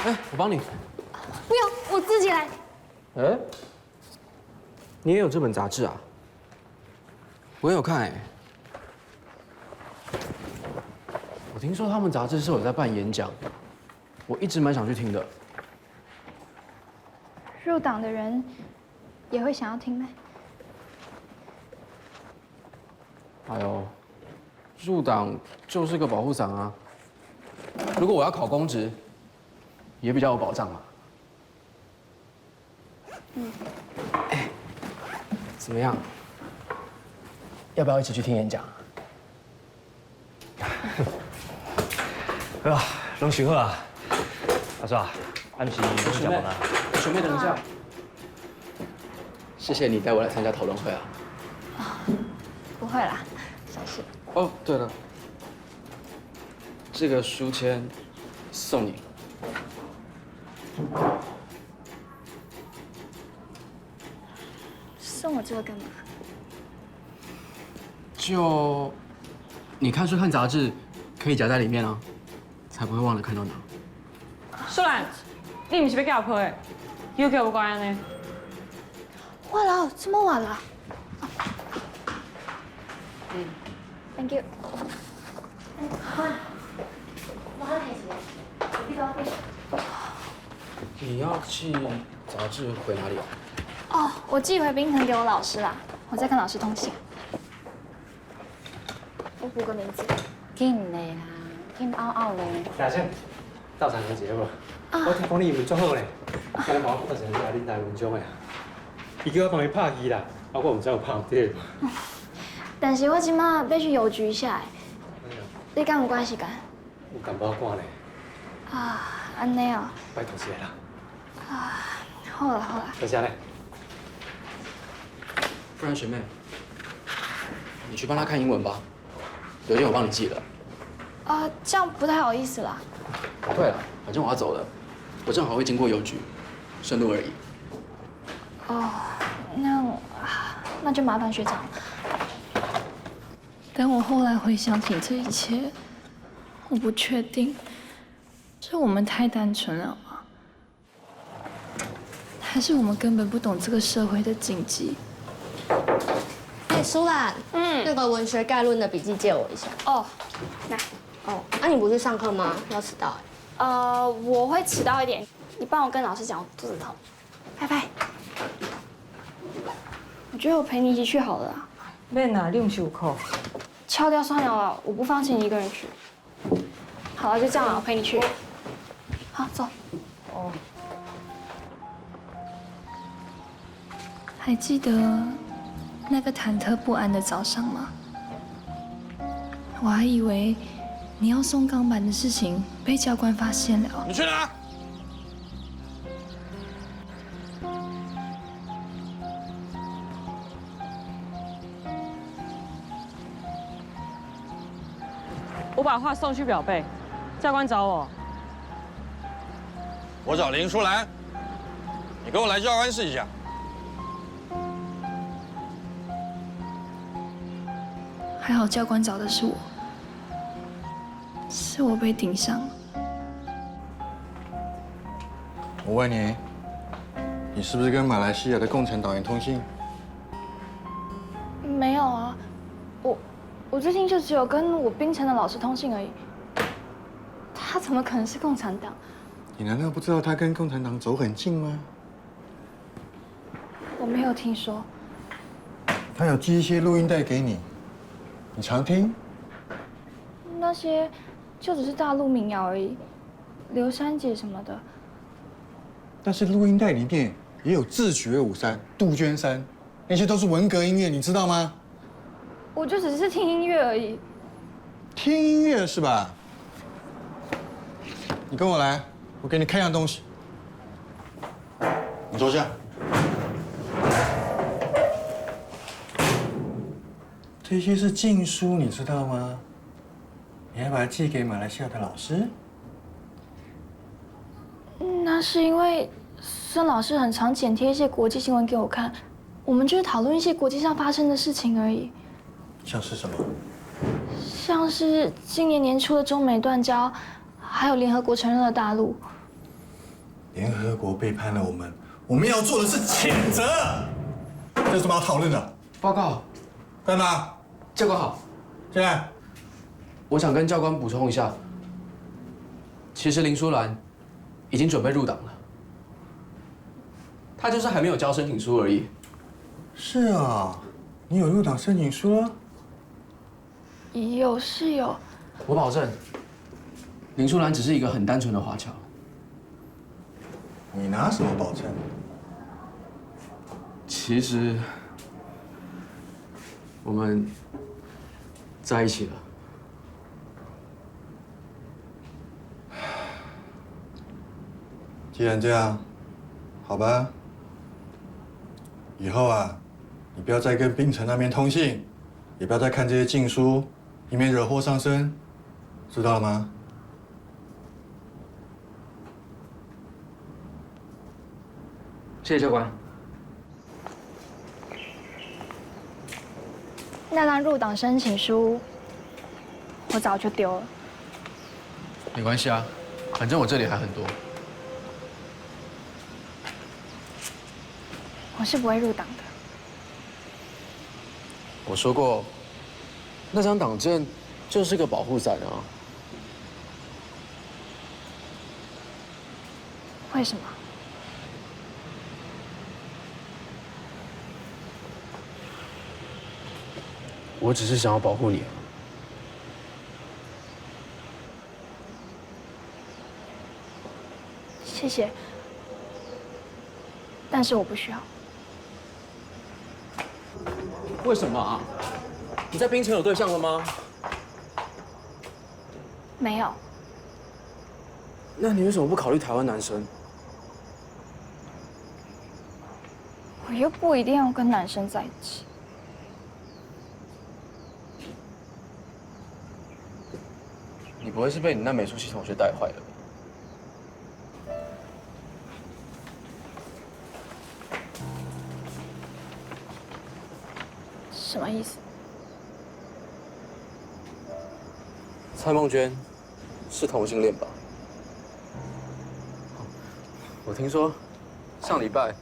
哎，我帮你。不用，我自己来。哎，你也有这本杂志啊？我有看哎。我听说他们杂志社有在办演讲，我一直蛮想去听的。入党的人也会想要听吗？哎呦，入党就是个保护伞啊。如果我要考公职，也比较有保障嘛。嗯。哎，怎么样？要不要一起去听演讲？好啊，拢想好啊。阿叔啊，暗时去食饭啊。学妹，等一下。谢谢你带我来参加讨论会啊。不会啦，小事。哦，对了，这个书签送你。送我这个干嘛？就你看书看杂志，可以夹在里面啊，才不会忘了看到哪。淑兰，你毋是欲寄批的，邮局有关按呢？哇老，这么晚了。嗯，Thank you。你要寄杂志回哪里啊？哦，我寄回槟城给我老师啦，我在跟老师通信。我补个名字。紧嘞啦，紧拗拗嘞。大生，斗相共一下无？我听讲你英文足好咧，今日帮我看一下恁台文章的。伊叫我帮伊拍字啦，啊，我毋知有拍对无。但是我这马欲去邮局一下，你敢有赶时间？有淡薄仔赶咧。啊，按呢哦。拜托一下啦。啊，好啦好啦。多谢咧。不然学妹，你去帮他看英文吧，邮件我帮你寄了。啊，这样不太好意思啦。对了，反正我要走了，我正好会经过邮局，顺路而已。哦，那就麻烦学长了。但我后来回想起这一切，我不确定，是我们太单纯了吗？还是我们根本不懂这个社会的禁忌？哎，苏兰，那个文学概论的笔记借我一下。哦，来。哦，那你不去上课吗？要迟到哎。我会迟到一点，你帮我跟老师讲，我肚子痛。拜拜。我觉得我陪你一起去好了啦。免啦，你毋是有课？翘掉算了啦，我不放心你一个人去。好了，就这样了，我陪你去。好，走。哦。还记得那个忐忑不安的早上吗？我还以为你要送钢板的事情被教官发现了。你去哪？我把画送去表背，教官找我。我找林淑兰，你跟我来教官室一下。还好教官找的是我，是我被盯上了。我问你，你是不是跟马来西亚的共产党员通信？没有啊，我最近就只有跟我槟城的老师通信而已。他怎么可能是共产党？你难道不知道他跟共产党走很近吗？我没有听说。他有寄一些录音带给你，你常听？那些就只是大陆民谣而已，刘三姐什么的。但是录音带里面也有《自学五山》《杜鹃山》，那些都是文革音乐，你知道吗？我就只是听音乐而已。听音乐是吧？你跟我来，我给你看样东西。你坐下。这些是禁书，你知道吗？你还把它寄给马来西亚的老师？那是因为孙老师很常剪贴一些国际新闻给我看，我们就是讨论一些国际上发生的事情而已。像是什么？像是今年年初的中美断交，还有联合国承认了大陆。联合国背叛了我们，我们要做的是谴责。这有什么好讨论的？报告。干嘛？教官好，进来。我想跟教官补充一下，其实林淑兰已经准备入党了，她就是还没有交申请书而已。是啊，你有入党申请书了？有是有。我保证，林淑兰只是一个很单纯的华侨。你拿什么保证？其实我们在一起了。既然这样，好吧。以后啊，你不要再跟冰城那边通信，也不要再看这些禁书，以免惹祸上身，知道了吗？谢谢教官。那张入党申请书，我早就丢了。没关系啊，反正我这里还很多。我是不会入党的。我说过，那张党证就是个保护伞啊。为什么？我只是想要保护你。谢谢，但是我不需要。为什么啊？你在槟城有对象了吗？没有。那你为什么不考虑台湾男生？我又不一定要跟男生在一起。你不会是被你那美术系同学带坏了吧？什么意思？蔡梦娟是同性恋吧？我听说上礼拜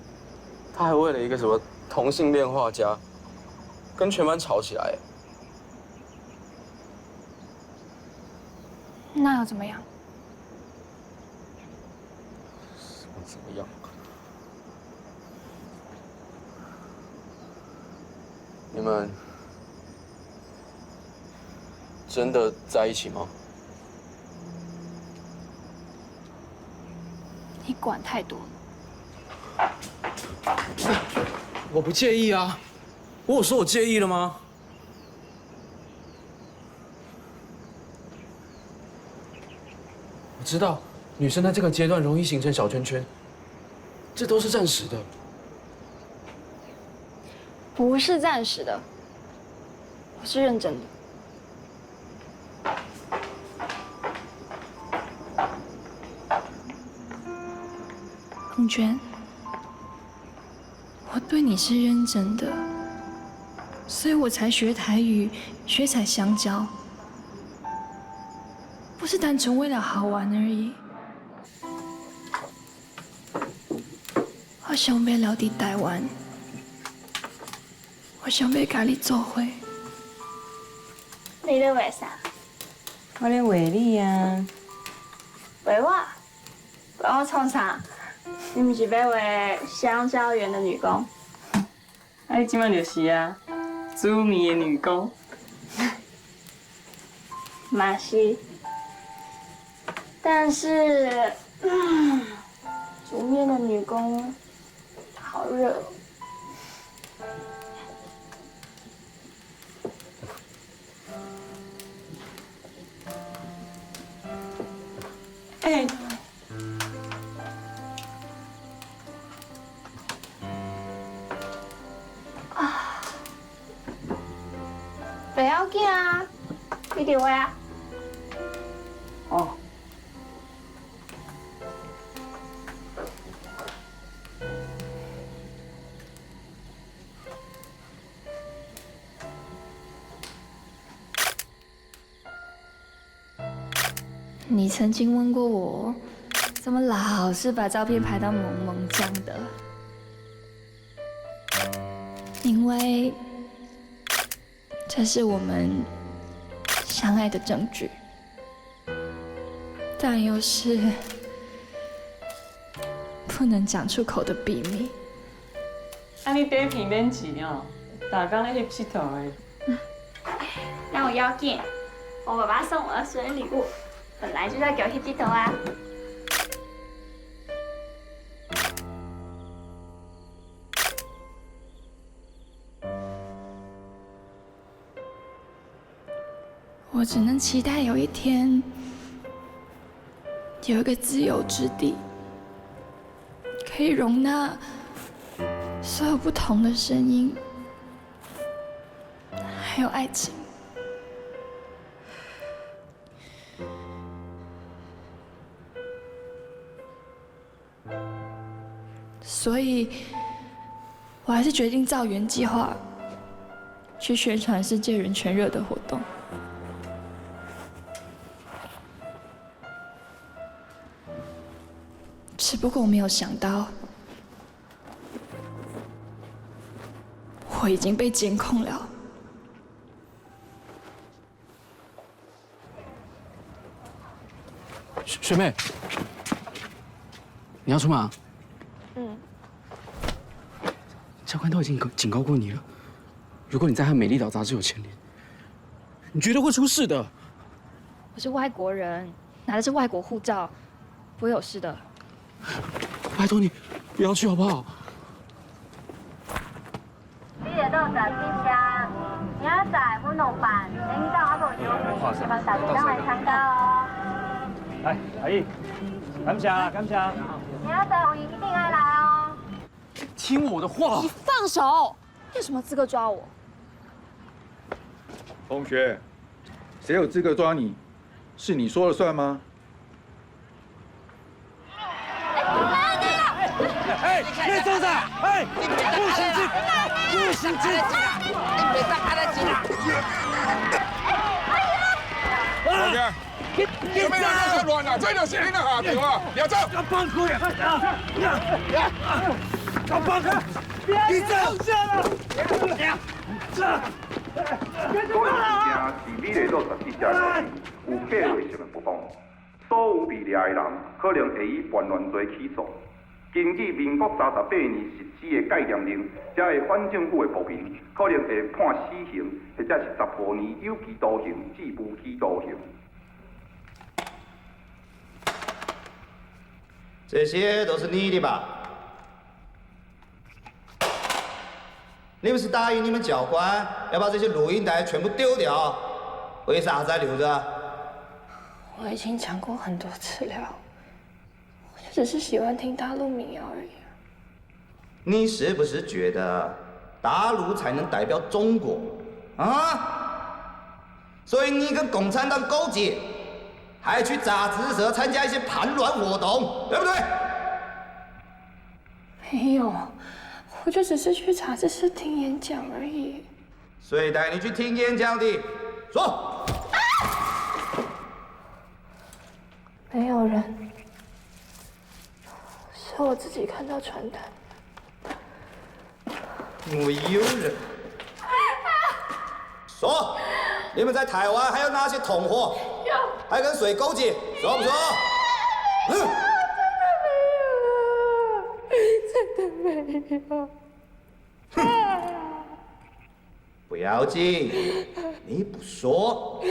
她还为了一个什么同性恋画家跟全班吵起来。那又怎么样？什么怎么样？你们真的在一起吗？你管太多了。我不介意啊，我有说我介意了吗？我知道，女生在这个阶段容易形成小圈圈，这都是暂时的。不是暂时的，我是认真的。孟娟，我对你是认真的，所以我才学台语，学采香蕉，不是单纯为了好玩而已。我想欲留伫台湾，我想欲共你做伙。你咧画啥？我咧画你啊。画我？画我创啥？你毋是欲画香蕉园的女工？啊，你这马就是啊，煮面的女工。嘛是。但是，煮面的女工好热。哎。啊，袂要紧啊，你伫画啊。哦。你曾经问过我，怎么老是把照片拍到萌萌这样的？因为这是我们相爱的证据，但又是不能讲出口的秘密。啊，你底片免钱哦，逐工咧翕𨑨迌的。那我要紧，我爸爸送我的生日礼物，本来就是要给我翕𨑨迌啊。我只能期待有一天，有一个自由之地，可以容纳所有不同的声音，还有爱情。所以，我还是决定照原计划去宣传世界人权日的活动。只不过我没有想到，我已经被监控了。学妹，你要出门啊？嗯。教官都已经警告过你了，如果你再和《美丽岛》杂志有牵连，你绝对会出事的。我是外国人，拿的是外国护照，不会有事的。拜托你，不要去好不好？美丽岛杂志社，明仔载阮有办领导还无优惠，希望大家拢来参加哦。来，阿姨，感谢啦，感谢。明仔载有闲一定爱来哦。听我的话。你放手！你有什么资格抓我？同学，谁有资格抓你？是你说了算吗？哎，你做啥？哎，不行这，不行这，你别当阿拉钱啦！同学，你们两个乱啊！这就是你的下场啊！掠走！放开啊！放开！你走下啦！这，所有物件是美丽岛杂志社有计划性的不当，所有被掠的人可能会以叛乱罪起诉。根据民国38年实施的戒严令，这个反政府的暴民可能会判死刑，或者是15年有期徒刑至无期徒刑。这些都是你的吧？你不是答应你们教官要把这些录音带全部丢掉，为啥还留着？我已经讲过很多次了，我就只是喜欢听大陆民谣而已。你是不是觉得大陆才能代表中国啊？所以你跟共产党勾结，还去杂志社参加一些叛乱活动，对不对？没有，我就只是去杂志社听演讲而已。谁带你去听演讲的？说。没有人，是我自己看到传单。没有人。说，你们在台湾还有哪些同伙？还跟谁勾结？说不说？嗯。真的没有，真的没有。不要紧，你不说，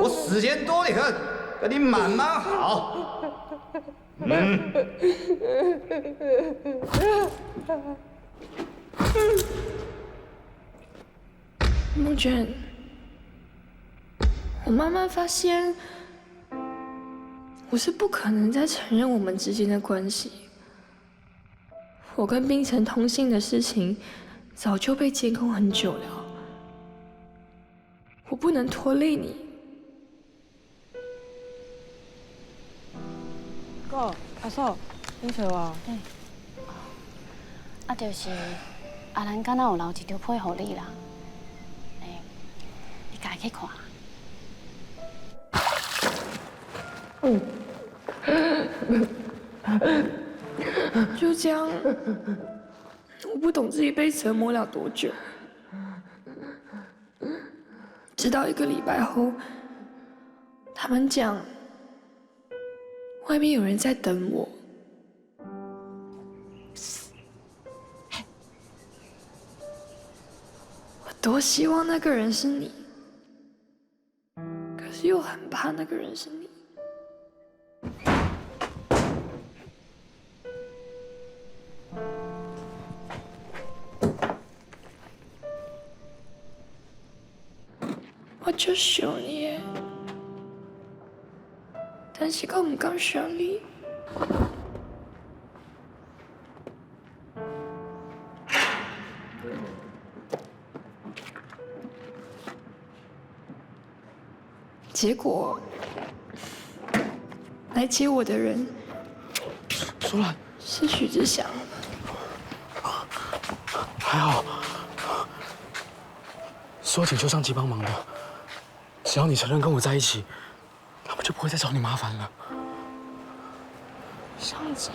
我时间多得很，跟你慢慢耗。嗯。孟娟，我慢慢发现，我是不可能再承认我们之间的关系。我跟冰城通信的事情，早就被监控很久了。我不能拖累你。哥，阿嫂，你找我？啊，就是阿兰敢若有留一张批予你啦，欸，你家己去看。嗯。就这样，我不懂自己被折磨了多久。直到一个礼拜后，他们讲外面有人在等我。我多希望那个人是你，可是又很怕那个人是你。我就想你的，但是阁毋敢想你。结果来接我的人苏兰，是许志祥。还好，是我请求上级帮忙的。只要你承认跟我在一起，他们就不会再找你麻烦了。上级，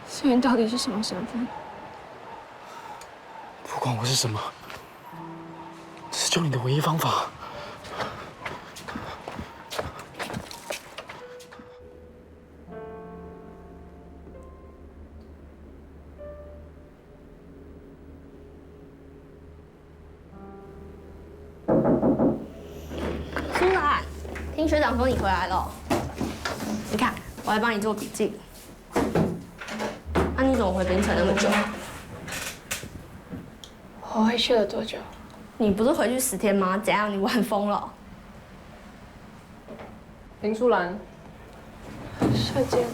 所以你到底是什么身份？不管我是什么，这是救你的唯一方法。苏兰，听学长说你回来了，你看，我还帮你做笔记。那你怎么回槟城那么久？我回去了多久？你不是回去10天吗？怎样？你玩疯了？林淑兰，射箭。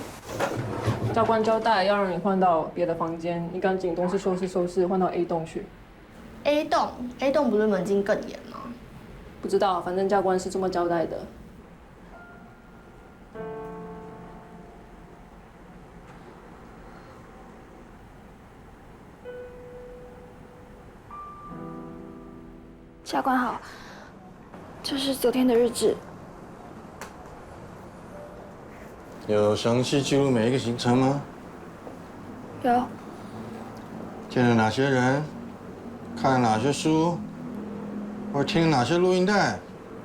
教官交代要让你换到别的房间，你赶紧东西收拾收拾，换到 A 栋去。 A 栋，A 栋不是门禁更严吗？不知道，反正教官是这么交代的。教官好，这是昨天的日志。有详细记录每一个行程吗？有。见了哪些人，看了哪些书，或听了哪些录音带，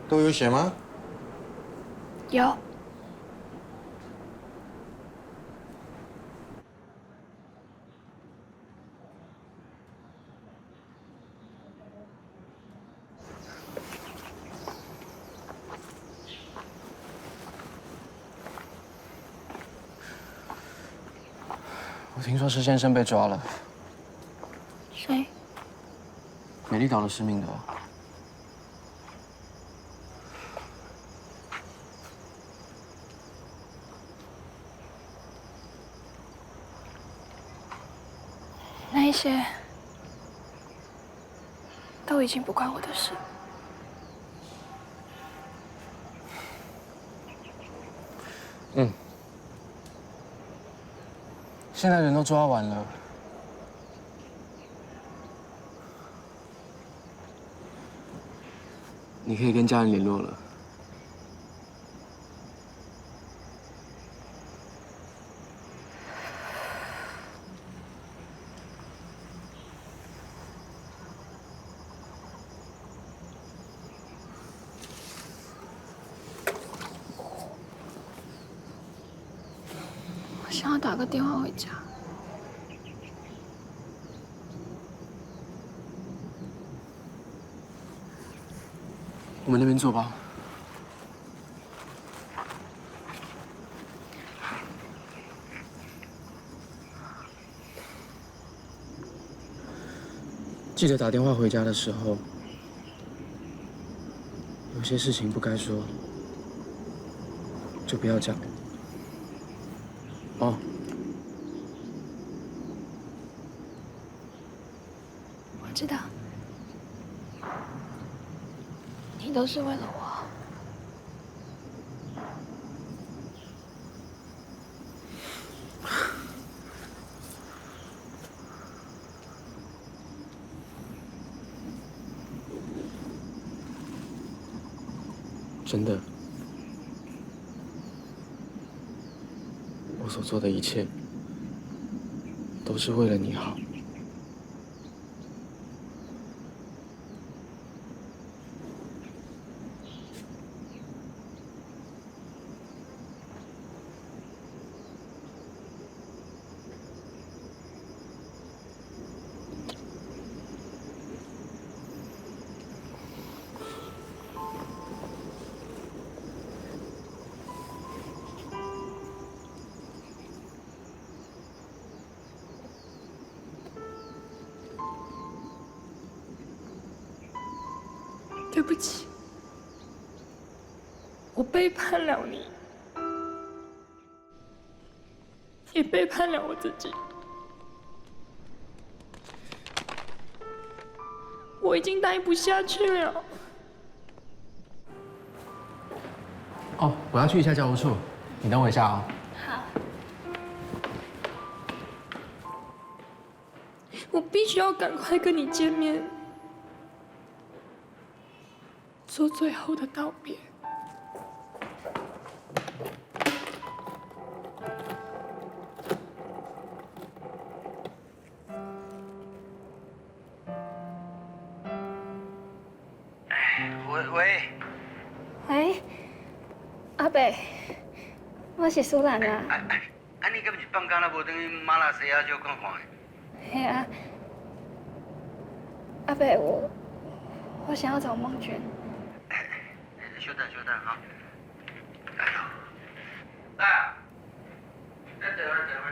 都有写吗？有。我听说施先生被抓了。谁？美丽岛的施明德。那一些都已经不关我的事。嗯。现在人都抓完了，你可以跟家人联络了。我想要打个电话回家。我们那边坐吧。记得打电话回家的时候，有些事情不该说，就不要讲。哦。我知道，你都是为了我。真的，我所做的一切都是为了你好。对不起，我背叛了你，也背叛了我自己。我已经待不下去了。哦，我要去一下教务处，你等我一下哦。好。我必须要赶快跟你见面，做最后的道别。喂喂，喂，阿伯，我是苏兰啊。啊，你敢毋是放工了无转去马来西亚借看看的？嘿啊，阿伯，我想要找孟娟。稍等稍等哈。哎呦，啊，等会等会。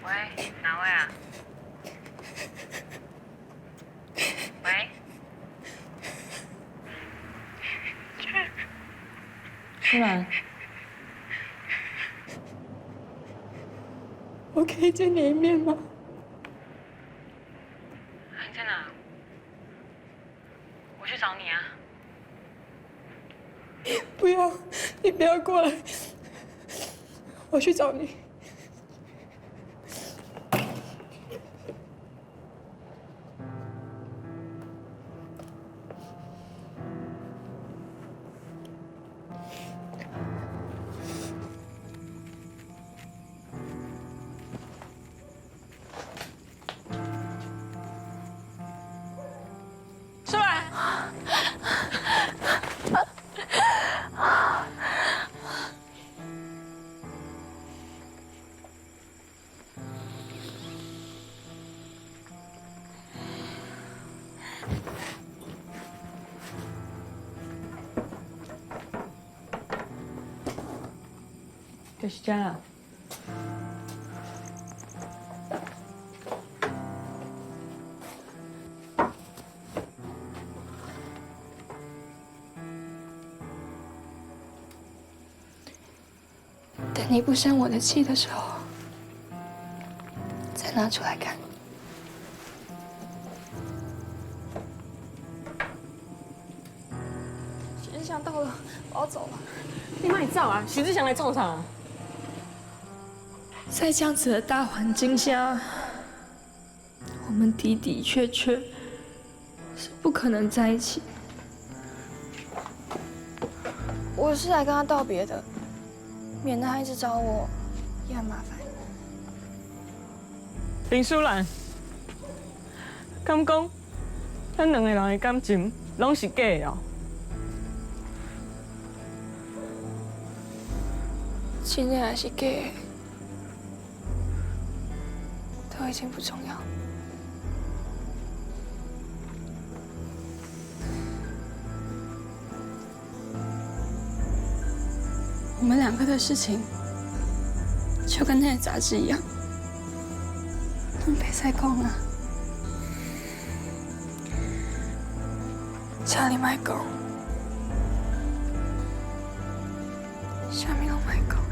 喂，哪位啊？喂，舒兰，我可以见你一面吗？你在哪？我去找你啊！不要，你不要过来，我去找你。舒兰，就是这啦。等你不生我的气的时候，再拿出来看。徐志祥到了，我要走了。你莫走啊！徐志祥来创啥？在这样子的大环境下，我们的的确确是不可能在一起。我是来跟他道别的，免得他一直找我，也很麻烦。林淑兰，敢讲，咱两个人的感情拢是假的哦？真的还是假的，都已经不重要。我们两个的事情，就跟那个杂志一样，拢袂使讲啊。请你莫讲，啥物拢莫讲。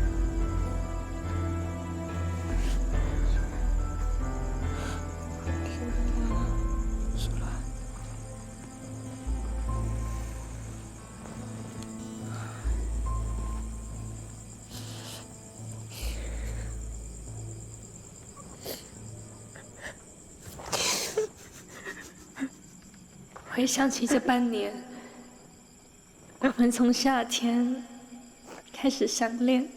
回想起这半年，我们从夏天开始相恋，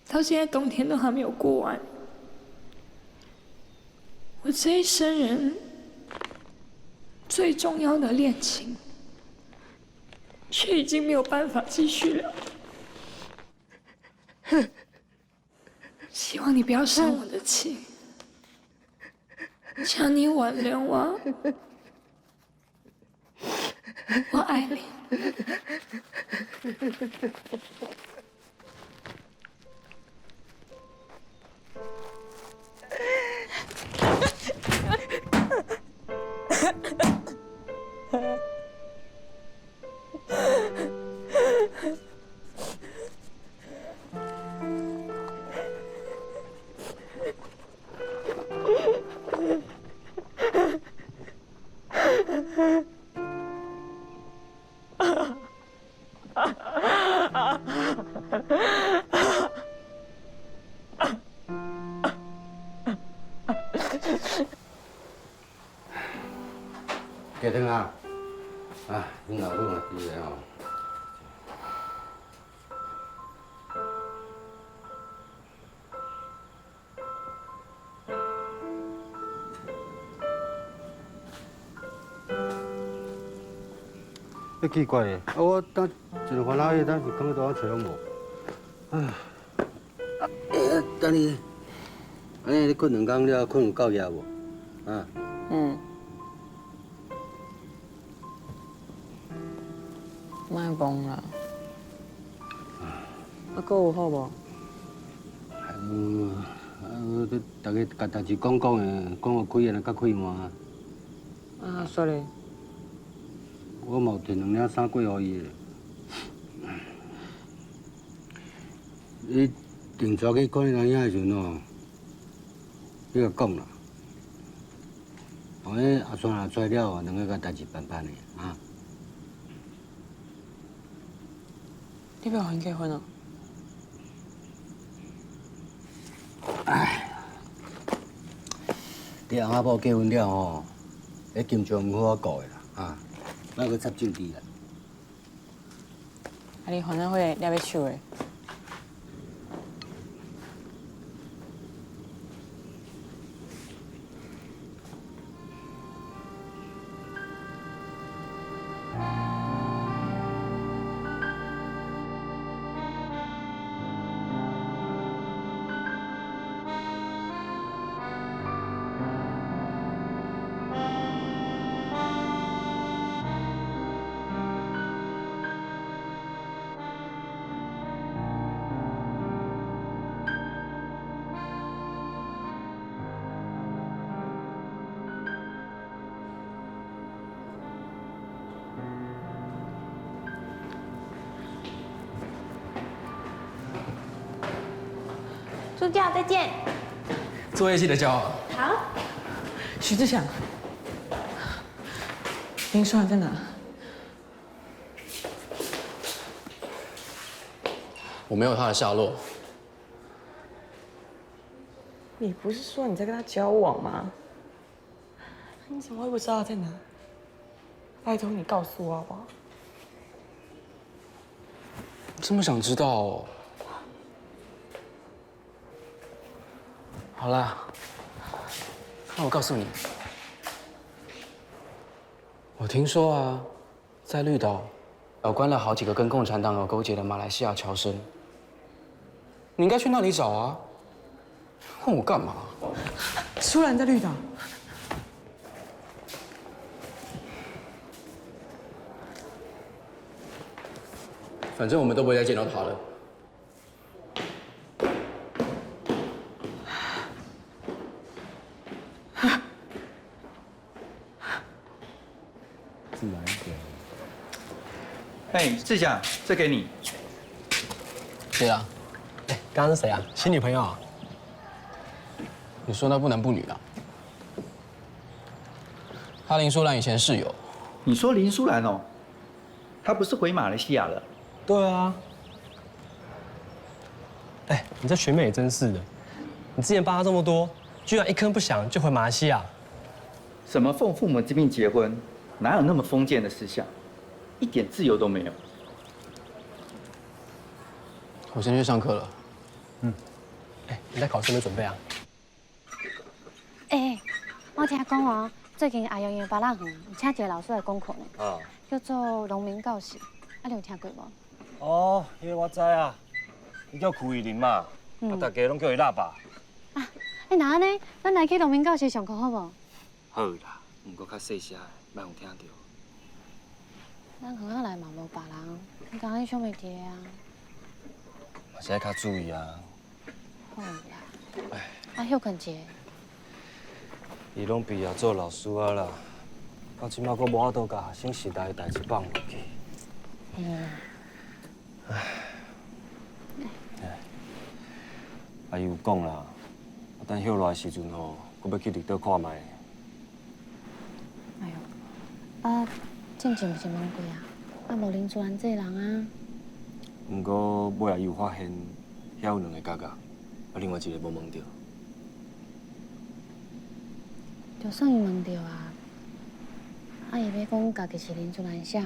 到现在冬天都还没有过完。我这一生人最重要的恋情，却已经没有办法继续了。希望你不要生我的气。请你原谅我，我爱你。鸡汤啊，啊，恁老母嘛是的吼。欸，奇怪的，啊，我当一个烦恼，迄当是感觉倒找拢无。啊，欸，等你，按呢你睏两工了，睏有够夜无？啊？嗯。莫讲啦。啊，阁有好无？嗯，啊，逐家共代志讲讲的，讲予开的，较开换。啊，煞咧？我嘛有摕两领衫过予伊的。你定带去看你阿兄的时阵哦，你共讲啦。哦，彼阿川若出来了，两个共代志办办的啊。你欲予𪜶结婚哦？哎，你翁仔某结婚了吼，彼金蕉毋好我顾的啦，啊，莫阁插政治啦。啊，你烦恼火掠欲手的？助教再见。作业记得交啊。好。徐志祥，林书涵在哪？我没有他的下落。你不是说你在跟他交往吗？你怎么会不知道他在哪？拜托你告诉我好不好？这么想知道哦？好啦，那我告诉你，我听说啊，在绿岛，关了好几个跟共产党有勾结的马来西亚侨生。你应该去那里找啊，问我干嘛？舒兰在绿岛。反正我们都不会再见到他了。自然一点。哎，志祥，这给你。谁啊？哎，刚刚是谁啊？新女朋友啊？你说那不男不女啊？他林淑兰以前室友。你说林淑兰哦？她不是回马来西亚了？对啊。哎，你这学妹也真是的，你之前帮她这么多，居然一声不响就回马来西亚。什么奉父母之命结婚，哪有那么封建的思想？一点自由都没有。我先去上课了。嗯。哎，你在考试没准备啊？哎，我听讲哦，最近阿阳的巴拉园有请一个老师来讲课呢，啊，叫做农民教师，啊，你有听过无？哦，彼个我知啊，伊叫柯玉林嘛，啊，大家拢叫伊喇叭。啊，欸，那按呢，咱来去农民教师上课好无？好啦，毋过较细声，莫予听著。咱园仔内嘛无别人，你敢若想袂伫啊？嘛是爱较注意啊。好啦，啊，休困一下。伊拢毕业做老师啊啦，到这马阁无法度共学生时代的代志放落去。嗯。唉。啊，伊有讲啦，等歇落来时阵吼，阁欲去绿岛看觅。哎哟，啊，進前毋是問過啊，啊無林珠蘭這人啊。毋過尾仔伊有發現，遐有兩個角角，啊另外一个無問著。就算伊問著啊，啊伊欲講家己是林珠蘭寫。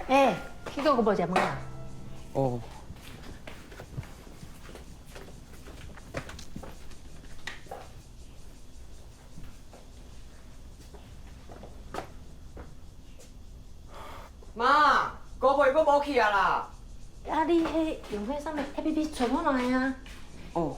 欸，去閣無食飯啊？哦。媽，高皮閣無去啊啦！啊，你彼用彼啥物 APP 揣我來啊？哦。